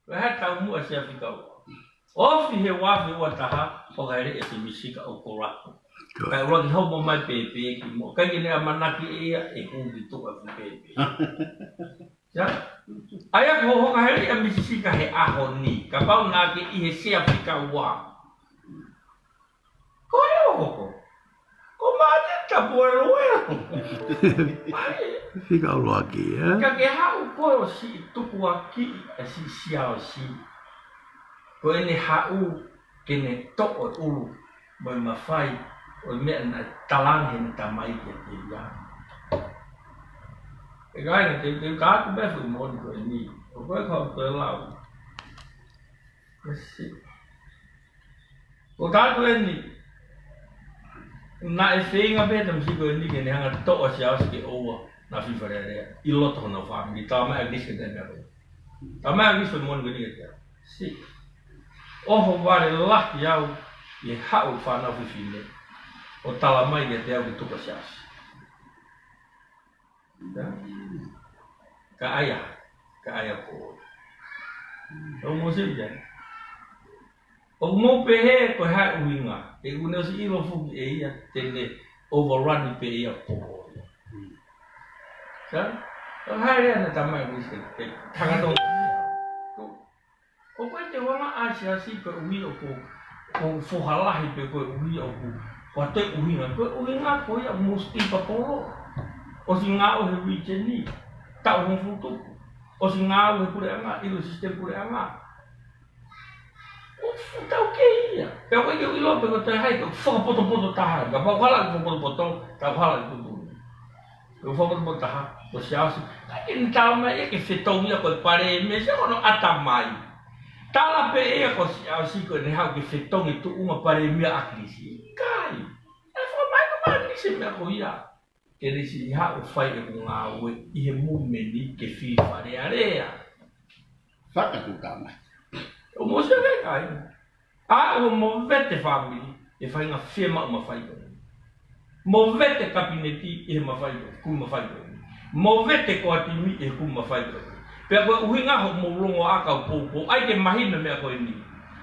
Ko e hā e taumuʻa Siaosi Fikaua. Ofi he uafe ua taha ʻo ka ʻi ai e Sēmisika ʻo kolapu. Ko e ʻuluaki homo mai pēpē ki muʻa. ʻIkai ke ne ʻamanaki ʻe ia ʻe hū ki tuʻa ʻeku pēpē. Ia. ʻA ia ko hoka heli ʻa Misi Sika he ʻaho ni. Kapau naʻa ke ʻi he sea fika ua. Ko e ʻoho. Ko Māteni Tapueluelu. Mai. Fika ʻuluaki, ē? Ka ke haʻu koe ʻo siʻi tukuakiʻi ʻa e siʻisiasi. Ko ʻene haʻu ke ne toʻo e ʻulu mo e mafai ʻo e meʻa naʻe talaange heʻene tamai kiate ia. ʻE kāinga, te, te u taku pē foʻi moʻoni ko eni. ʻOku ʻikai ko e lau. Mesi. Ko e taku eni. Naʻe feinga pē ʻa Misi ko eni ke ne hanga ʻo toʻo ʻa Siaosi ke ʻoua naʻa fai Fale Alea ʻi loto honau fāmili. Talamai ʻe ʻAkilisi kiate au. Talamai ʻe ʻAkilisi foʻi moʻoni ko eni kiate au. Siʻi. ʻOhovale lahi au ʻi he haʻu e fānau fefine ʻo talamai kiate au ke tuku ʻa Siaosi. Ia. Ka ʻai ā, ka ʻai ā pō. ʻOku mou sio ia. ʻOku mou pehē ko e hā e ʻuhinga, he ʻoku ne ʻosi ʻilo foki ʻe ia te ne overrun pē ia pō. Ka, ka hā e lea naʻe talamai ʻe Misi ke, ke hanga ʻo ʻOku ʻikai te u hanga ʻo ʻasi ʻasi koeʻuhi ʻoku, ʻoku foha lahi pe koeʻuhi ʻoku, ko e toe ʻuhinga, ko e ʻuhinga ko ia ʻoku mou siʻi papolo. ʻOsi ngāue he rijeni, taʻu hongofulu tupu. ʻOsi ngāue he puleʻanga, ʻilo sisitemi puleʻanga. ʻOku fuʻu taukei ia. Pea ʻoku ʻikai ke u ʻilo pe ko e toe hai, ʻoku fakapotopoto taha. Kapau ʻoku hala ʻeku fakapotopoto, tau hala ʻeku tupu. Ko e fakapotopoto taha, ko Siaosi. ʻIkai ke ne talamai ia ke fetongi ia ko e palēmia, sia ko hono ʻatamai. Tala pē ia ko Siaosi ko ʻene haʻu ke fetongi tuʻunga palēmia ʻa ʻAkilisi. ʻIkai. ʻE fakamahino mai ʻe ʻAkilisi e meʻa ko ia. Ke ne siʻi haʻu ʻo fai ʻeku ngāue ʻi he muvimeni ke fili Fale Alea. Fakatuʻutāmaki. ʻOku mou sio ki ai. ʻA ia ʻoku mou movete fāmili ʻi he faʻahinga fiemaʻu mafai ko eni. Movete kapineti ʻi he mafai ko eni, kumi mafai ko eni. Movete ko ā timi ʻi he kumi mafai ko eni. Pea ko e ʻuhinga hoʻomou longoaʻa kau poupou, ʻai ke mahino e meʻa ko eni.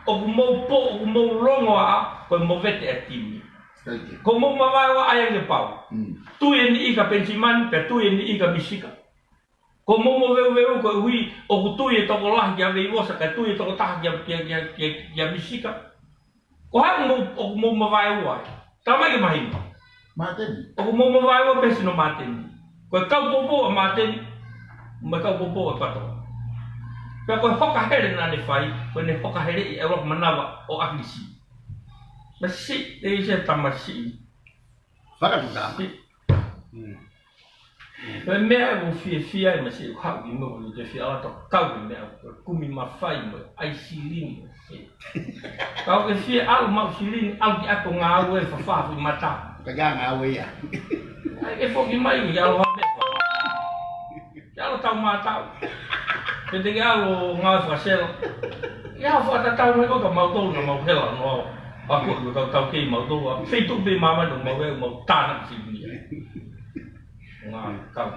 ʻOku mou po, ʻoku mou longoaʻa ko e movete ʻa e timi. Thank you. Ko hoʻomou mavaeua ʻa ia ke pau. Mm. Tui e niʻihi kia Penisimani, pea tui e niʻihi kia Misi Sika. Ko hoʻomou moveuveu koeʻuhi ʻoku tui e tokolahi kia Veivosa, kae tui e tokotaha kia, kia, kia, kia, kia Misi Sika. Ko hai ʻoku mou, ʻoku mou mavaeua ai? Talamai ke mahino. Māteni. ʻOku mou mavaeua pē he sino Māteni. Ko e kau poupou ʻa Māteni, mo e kau poupou ʻa Pato. Pea ko e hoka hele naʻa ne fai, ko ʻene hoka heleʻi e ʻuluaki manava ʻo ʻAkilisi. Masiʻi, te isi e tamasiʻi. Fakatuʻutāmaki. Siʻi. Mm. Ko e meʻa ʻoku ou fiefia ai masiʻi ʻoku haʻu ki muʻa ʻo te fia ala ʻo kau ki he meʻa ʻoku kumi mafai mo e ʻai silini mo e se. Ka ʻoku ke fie ʻalu maʻu silini, ʻalu ki ʻapi ʻo ngāue fafā foʻi mata. Ka ka ngāue ia. ʻAi ke foki mai ki ʻalu ha meʻa. Ke ʻalu tau mātau. Ke te ke ʻalu ngāue fakasela. Ia fakatatau mai ko ka mautolu na mau hela noa. Ako ko ka tau kei mautolu. A feituʻu pē māmani ʻo mau e mau tānaki silini. Ngā kau.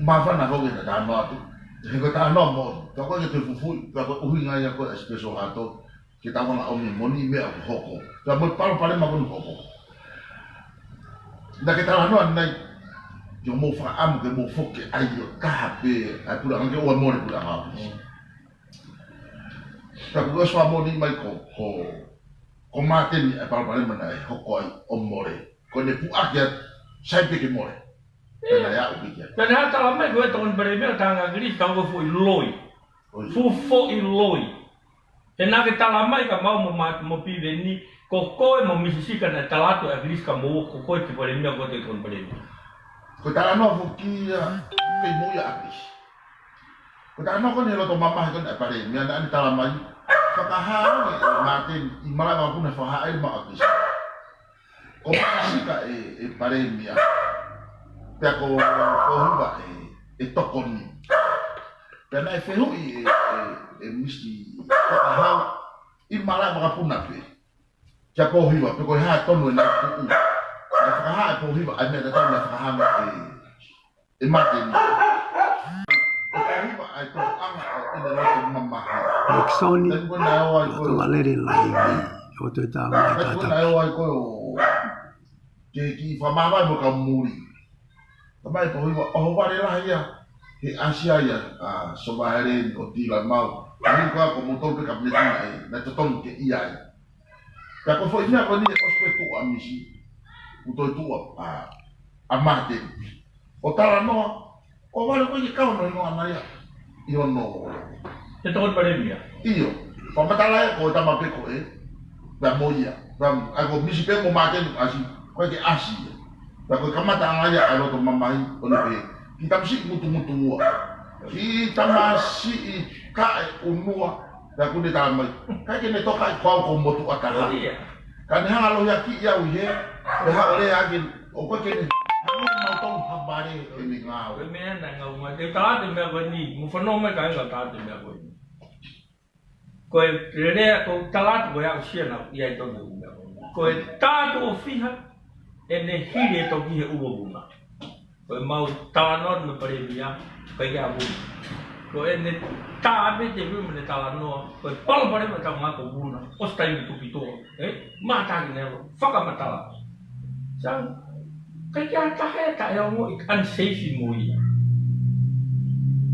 Māfana hoki na tāno atu. He ko tāno mo, ka ko ke te fufui, ka ko ʻuhinga ia ko e special hato, ke tau anga ʻomi moni meʻa ʻoku hoko. Ka mo e palopalema ko eni hoko. Na ke talanoa nai, ke mou fakaʻamu ke mou foki ai ʻo taha pē, ʻai puleʻanga ke ʻoua mole puleʻanga. Mm. Ka ko e ʻosi fakamoʻoni mai ko, ko, ko Māteni e palopalema naʻe hoko ai ʻo mole. Ko ʻene puʻaki atu, sai pē ke mole. Pea naʻe aʻu pē ki ai. Pea naʻe talamai ko e tokoni palēmia, tangata ʻAkilisi, ka ko e foʻi loi. ʻOi. Fuʻu foʻi loi. He naʻa ke talamai kia au mo Ma-, mo Piveni, ko koe mo Misi Sika naʻe tala atu ʻe ʻAkilisi kia moua, ko koe te palēmia, ko koe te tokoni palēmia. Ko e talanoa foki ia, pei mo ia ʻAkilisi. Ko e talanoa ko eni he loto mamahi ko eni ʻa e palēmia naʻa ne talamai. Fakahā ange ʻe Māteni, ʻi malava puna fakahā ai maʻa ʻAkilisi. Ko Misi Sika e, e palēmia. Pea ko, ko Hiva e, e tokoni. Pea naʻe fehuʻi ʻe, ʻe, ʻe Misi Fakahau ʻi malava puna pē. Kia Pōhiva, pe ko e hā tonu ʻena tuʻu. Naʻe fakahā ʻe Pōhiva, ʻa e meʻa tatau naʻe fakahā mai ʻe, ʻe Māteni. Ko Pōhiva ʻa e tōʻonga ʻo Nākisoni, Loto Lalele Laivi, ʻo toe tā mai. Ke kiʻi fakamāvae mo ka muli. Tamai Pohiva, ʻohovale lahi ia he ʻasi ai ʻa Sovaheleni ko Tila Mau. Ka hili ko ā ko moutolu pē ka meti e, naʻe totonu ke ʻi ai. Pea ko e foʻi meʻa ko eni ʻosi pē tuʻu ʻa Misi, kuo toe tuʻu ʻa, ʻa Māteni. ʻO talanoa, ʻohovale ko ē ke kau noa noa ana ia ʻi hono. He tokoni palēmia. ʻIo, fakamatala ia ko e tama pē ko ē, pea mo ia. Pea, ʻa ko Misi pē mo Māteni ʻasi, ko e ke ʻasi ia. Pea ko e kamata anga ia ʻa e loto mamahi, ʻo ne pehē, kiʻi tamasiʻi mutumutuʻua. Kiʻi tamasiʻi kae ʻunua, pea kuo ne tā mai. Kae ke ne toka ʻi ko au ko motuʻa taha. Ka ne hanga lohiakiʻi au ʻi he, pea haʻu lea ake, ʻo ko e ke ne, hanga mau tau hapale ʻo ne ngāue. Ko e meʻa naʻe ngāue mai. Te u tā atu e meʻa ko eni, mou fanongo mai kāinga tā atu e meʻa ko eni. Ko e lea ko u tā atu ko e aʻusia naʻa ku ʻi ai tonu he ʻū meʻa ko eni. Ko e tā atu ʻo fiha, ʻene hili e toki he ʻuluaki vuna. Ko e mau talanoa mo e palēmia, ʻikai ke ʻi ai ha vuna. Ko ʻene tā atu e te vuna mo ʻene talanoa, ko e palopalema ʻetau ngaahi ko vuna, ʻosi taimi tuki tuʻa, ē? Mātaki ne alo, fakamatala. Sai, ʻikai ke ʻi ai ha taha ia ʻe taʻeongo ʻi he unsafe mo ia.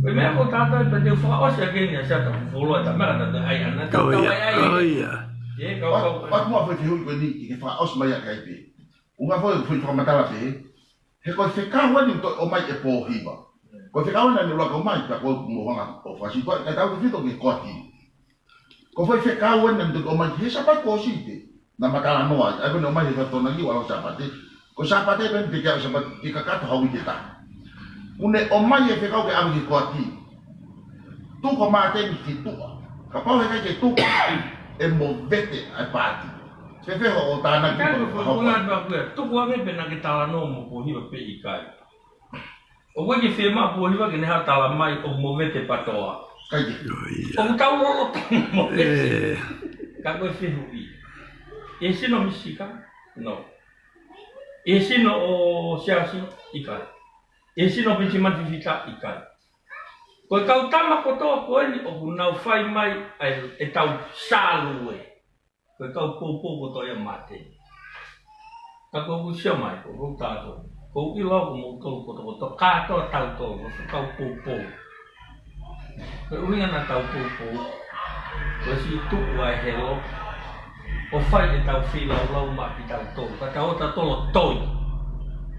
Ko e meʻa ko tātai pē te u fakaʻosi ʻaki eni ʻa Siata Fufoloa, tā meʻa ka tā ʻai ana, tā ʻai ai. ʻIo. Ē, kau, kau. Pea, pea mo e foʻi fehuʻi ko eni, ke fakaʻosi mai ʻaki ai pē. ʻUhinga foʻi, foʻi fakamatala pē, he ko e fekau eni ʻoku toe ʻomai ʻe Pohiva. Ko e fekau eni naʻe ʻuluaki ʻomai, pea ko e mou hanga ʻo fakasitoa, kae tautautefito ki he koati. Ko e foʻi fekau eni naʻe toe ʻomai, he Sāpate kuo ʻosi pē. Naʻa ma talanoa ai, ʻa ia ko ʻene ʻomai he Fatongia ʻo aʻu Sāpate. Ko e Sāpate pē te ke aʻu Sāpate, ke kakato ha uike ʻe taha. Kuo ne ʻomai e fekau ke ʻave ki he koati. Tuku ʻa Māteni ki tuʻa. Kapau he ʻikai ke tuku, ʻe movete ʻa e paati. Fēfē hoʻo tānaki? Ka ko e fakahopo. Tuku ange pē naʻa ke talanoa mo Pohiva pe ʻikai. ʻOku ʻikai ke fiemaʻu ʻe Pohiva ke ne haʻu ʻo tala mai ʻoku movete PATOA. ʻIkai ke. ʻOku tau lolotonga movete. Ka ko e fehuʻi. ʻI he sino Misi Sika? No. ʻI he sino ʻo Siaosi? ʻIkai. ʻI he sino ʻo Penisimani Fifita? ʻIkai. Ko e kau tama kotoa ko eni ʻoku nau fai mai ʻa e, ʻetau sālue. Ko e kau poupou kotoa ia ʻa Māteni. Ka ko ʻeku sio mai, ko ʻeku tā atu. Ko ʻeku ʻilo ko moutolu kotokotoa, kātoa tautolu, ko e kau poupou. Ko e ʻuhinga naʻa tau poupou, ko e siʻi tuʻu ʻa e helo, ʻo fai ʻetau feilaulau maʻa kitautolu. Ka tau ō tautolu ʻo toi.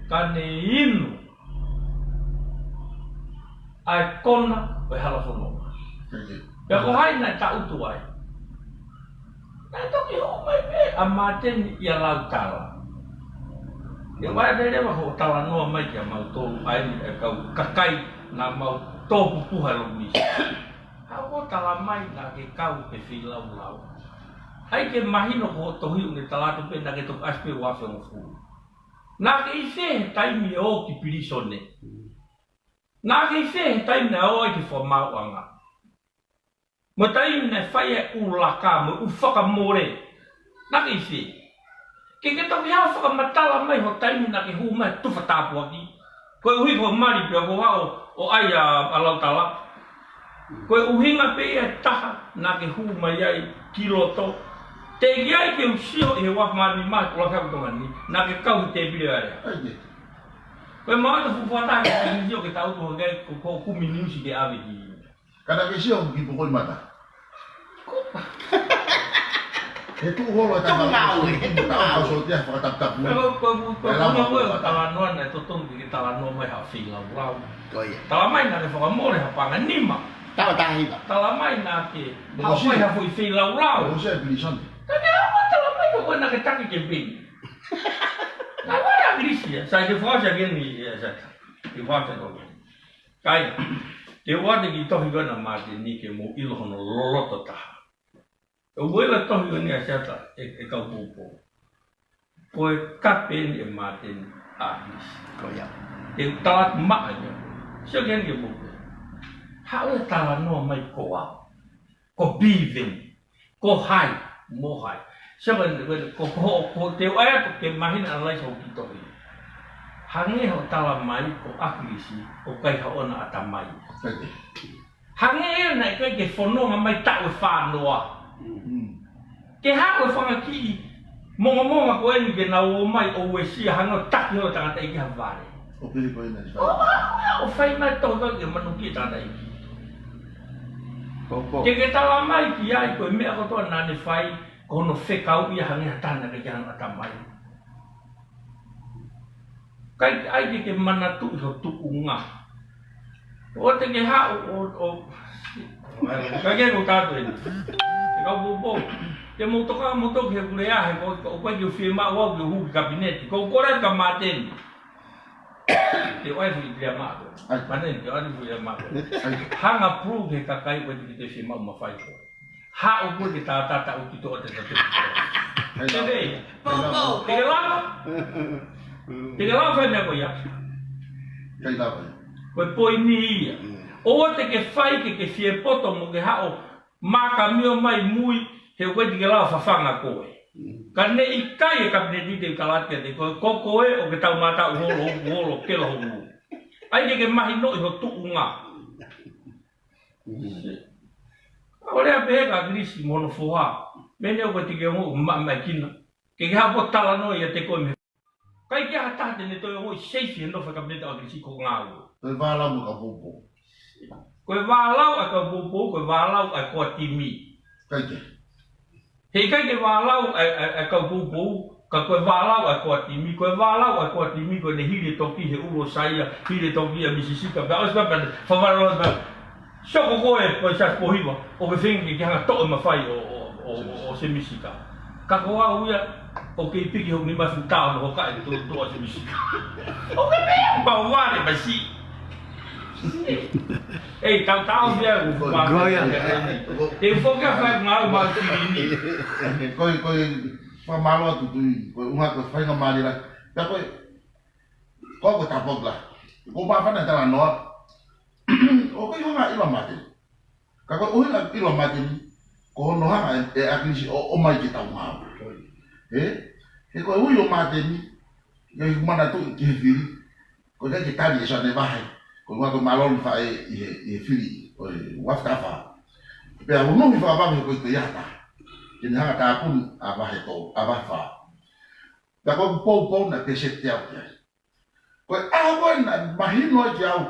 Ka ne inu ʻa e kona ʻo e hala fononga. Pea ko hai naʻe tangutu ai? Naʻe toki hū mai pē ʻa Māteni ʻia Lautala. ʻE ʻai pē leva hoʻo talanoa mai kia mautolu ʻa eni e kau kakai naʻa mau tō pupuha ʻi loto Misi. Haʻu ʻo tala mai naʻa ke kau he feilaulau. ʻAi ke mahino ko hoʻo tohi ʻoku ne tala atu pē naʻa ke toki ʻasi pē ʻi he uaafe hongofulu. Naʻa ke ʻi fē he taimi ʻo ki pilīsone? Naʻa ke ʻi fē he taimi naʻe ō ai ki he fakamaauʻanga? Mo e taimi naʻe fai ai e ʻū laka mo e ʻū fakamole? Naʻa ke ʻi fē? Ke ke toki haʻu ʻo fakamatala mai ho taimi naʻa ke hū mai he tufa tāpuaki. Koeʻuhi ko e mali pea ko e haʻu ʻo ʻai ʻa, ʻa Lautala. Ko e ʻuhinga pē ia ʻe taha naʻa ke hū mai ai ki loto. Teʻeki ai ke u sio ʻi he uaafe mā nima he ʻUluaki Aho Tonga ni, naʻa ke kau he tēpile ʻo e alea. ʻAi ke. Ko e mata fufuata ke ke sio ke tau tuha ke ko, ko kumi niusi ke ʻave ki. Ka naʻa ke sio ki pokoi mata. He tuʻu holo e tama ngāue, he tama ngāue. Sōtia fakataputapu. Ko, ko, ko, ko, ko, ko, ko, talanoa naʻe totonu ke ke talanoa mai ha feilaulau. Ko ia. Tala mai naʻa ke fakamole ha paʻanga nima. Tau tahi la. Tala mai naʻa ke haʻu mai ha foʻi feilaulau. Ko se pilīsone. Ka ne haʻu ʻo tala mai ko koe naʻa ke taki ke peni. Naʻe ʻikai ʻa ʻAkilisi ia, sai ke fakaʻosi ʻaki eni ia, sai. Ke fakaʻosi ʻaki. Kāinga, te u ʻoatu e kiʻi tohi ko ena ʻa Māteni ke mou ʻilo hono loloto taha. ʻOku ou ʻilo e tohi ko eni ʻa Siata, e, e kau poupou. Ko e kape eni ʻe Māteni ʻa ʻAkilisi. Ko ia. Te u tala atu maʻa ia. Sio ki heni ke mou pehē. Haʻu ʻo talanoa mai ko au. Ko Piveni. Ko hai, mo hai. Sio ko e, ko e, ko, ko, ko, te u ʻai atu ke mahino ʻa e laisi ʻo e kiʻi tohi. Hangē hoʻo tala mai ko ʻAkilisi, ʻoku ʻikai haʻona ʻatamai. Hangē ia naʻe ʻikai ke fononga mai taʻu ʻe fā noa. Ke haʻu e fanga kiʻi mongomongo ko eni ke nau ō mai ʻo uesia hangē ʻo taki holo e tangataʻeiki ha vale. ʻO pili ko ena ʻo fai mai tau tau ke manuki e tangataʻeiki. Ke ke tala mai ki ai ko e meʻa kotoa naʻa ne fai ko hono fekau ia hangē ha tangataʻeiki hano ʻatamai. ʻIkai ke ʻai ke ke manatuʻi ho tuʻunga. ʻOua te ke haʻu ʻo, ʻo, ʻikai ke ko tātou eni. Te kau poupou. Te mou toka mou toki he kulea he ko, ko, ko ke fiemaʻu au ke hū ki kapineti. Ko kore ka Māteni. Te ʻoe fili pia mātou. Māteni, te ʻoe fili pia mātou. Hanga pulu ke kakai ko te fiemaʻu mafai ko. Haʻu koe ke tātata ʻo kito ʻo te tatu. Te vei. Te ke lava. Te ke lava fai meʻa ko ia. Ko e poini ia. ʻOua te ke fai ke ke fie poto mo ke haʻu makamio mai mui he ʻoku ʻikai te ke lava fafanga koe. Ka ne ʻikai e kapineti te kalati ate koe, ko koe ʻoku ke tau mātau holo, holo, holo, kelo holo. ʻAi ke ke mahinoʻi ho tuʻunga. ʻO lea pē ka ʻAkilisi mo hono foha. Mene ʻoku te ke ongo ma, ma kina. Ke ke hapo talanoa ia te koe me. ʻIkai ke ha taha te ne toe ongo i seifi he nofo e kapineti ʻo ʻAkilisi ko ngāue. Ko e vālau mo ka poupou. Ko e vālau ʻa ka poupou, ko e vālau ʻa ko a timi. ʻIkai ke. He ʻikai ke vālau ʻa, ʻa, ʻa ka poupou, ka ko e vālau ʻa ko a timi, ko e vālau ʻa ko a timi, ko ʻene hili e toki he ʻulu ʻo Saia, hili e toki ʻa Misisika, pea ʻosi pea pea, favalau pea. Soko koe, ko e sasi pohiva, ʻo ke fengi ke hanga toʻo e mafai ʻo, ʻo, ʻo, ʻo, ʻo se Misika. Ka ko au ia, ʻoku ke piki hoku nima futa ʻo no hoka e tō, tō ʻa se Misika. ʻOku ke pē, pau vale, masi. Ei, tau tau via, ʻo fua. Ko ia. Te u foki a fai ngau mau tini. Ko e, ko e, fakamālō atu Tui, ko e ʻuhinga ko e faingamālie la. Pea ko e, ko ko e tāpō la. Ko māfana talanoa. ʻOku ʻikai hanga ʻilo Māteni. Ka ko e ʻuhinga ʻilo Māteni, ko hono hanga ʻe, ʻe ʻAkilisi ʻo, ʻomai ke tau ngāue. He, he ko e ui ʻo Māteni, ke manatuʻi ki he fili, ko e ʻikai ke tali ʻe Sione Vahe, ko e ʻuhinga ko e mālō ni faʻē ʻi he, ʻi he fili, ʻo e uafu taha fā. Pea unuhi fakavave ko e ʻikai ke ʻi ai ha taha. Ke ne hanga tāpuni ʻa Vahe tolu, ʻa Vahe fā. Pea ko ʻeku poupou naʻe pēseti au ki ai. Ko e ʻaho ko ē naʻe mahino ai ki au,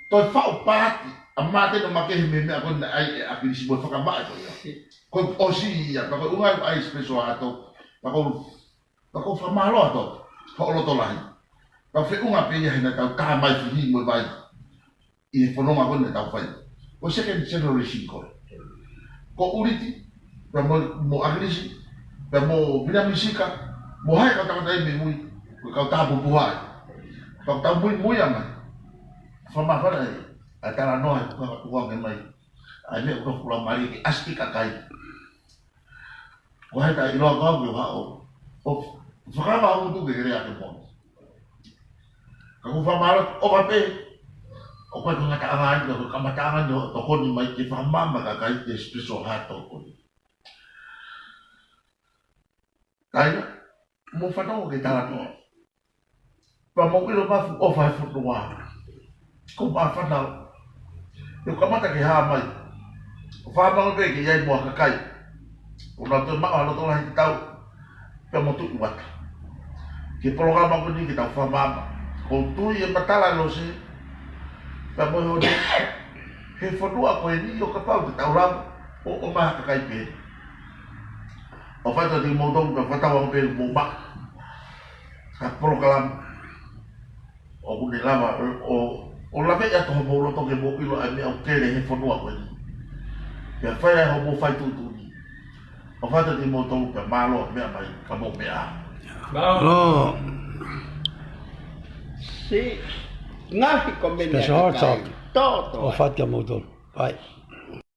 toe faʻu paati ʻa Māteni ʻo makehe mei he meʻa ko ē naʻe ʻai ʻe ʻAkilisi mo e fakamaʻa ko ia. Ko e ʻosi ia, pea ko e ʻuhinga ʻai special ʻato, pea ko, pea ko fakamālō atu, ko e loto lahi. Pea feʻunga pē ia he naʻa tau tā mai fihi mo e vai. ʻI he fononga ko ē naʻa tau fai. Ko e second generation ko ē. Ko ʻUliti, pea mo, mo ʻAkilisi, pea mo Vina Misika, mo hai kau tangata ʻi mei mui, ko e kau tāpupuha ai. Kau tau muimui ʻa mai. Fakamāfana ē, ʻa e talanoa he kuka katuʻa ke mai. ʻA e meʻa ʻoku kula mali ke ʻasi ki kakai. Ko hai ta ʻiloa kau ke u haʻo. ʻO fakama au tu ke lea ke mono. Ka ʻoku fakamālō ʻofa pē. ʻOku ʻikai ko e ngataʻanga ia, ko e kamataʻanga ia ʻo tokoni mai ke fakamāmā kakai ke special ha tokoni. Kaina, mou fanongo ki he talanoa. Pea mou ʻilo mafu ʻofa he fonua. Ko māfana. ʻOku kamata ke hā mai. ʻO fakamālō pē ke ʻi ai mo ha kakai. ʻOku nau toe maʻu ha loto lahi ke tau. Pea mo Tuʻi Uata. Ki he polokalama ko eni ke tau fakamaama. ʻOku ou tui ʻe matala ʻe Lose. Pea mo e honi. He fonua ko eni ʻo kapau ke tau lava. ʻO, ʻo maha kakai pē. ʻOfa atu kiate kimoutolu pea fakatauange pē mou maʻu ha polokalama ʻoku ne lava ʻo, ʻo, ʻo laveʻi atu homou loto ke mou ʻilo ʻa e meʻa ʻoku kele he fonua ko eni. Pea fai ai hoʻomou fai tuʻutuʻuni. ʻOfa atu kiate kimoutolu pea mālō e meʻa mai ka mou meʻa. Mālō. Siʻi ngaahi komeni. Special hot dog. Tō, tō. ʻOfa atu kiate kimoutolu. Bye.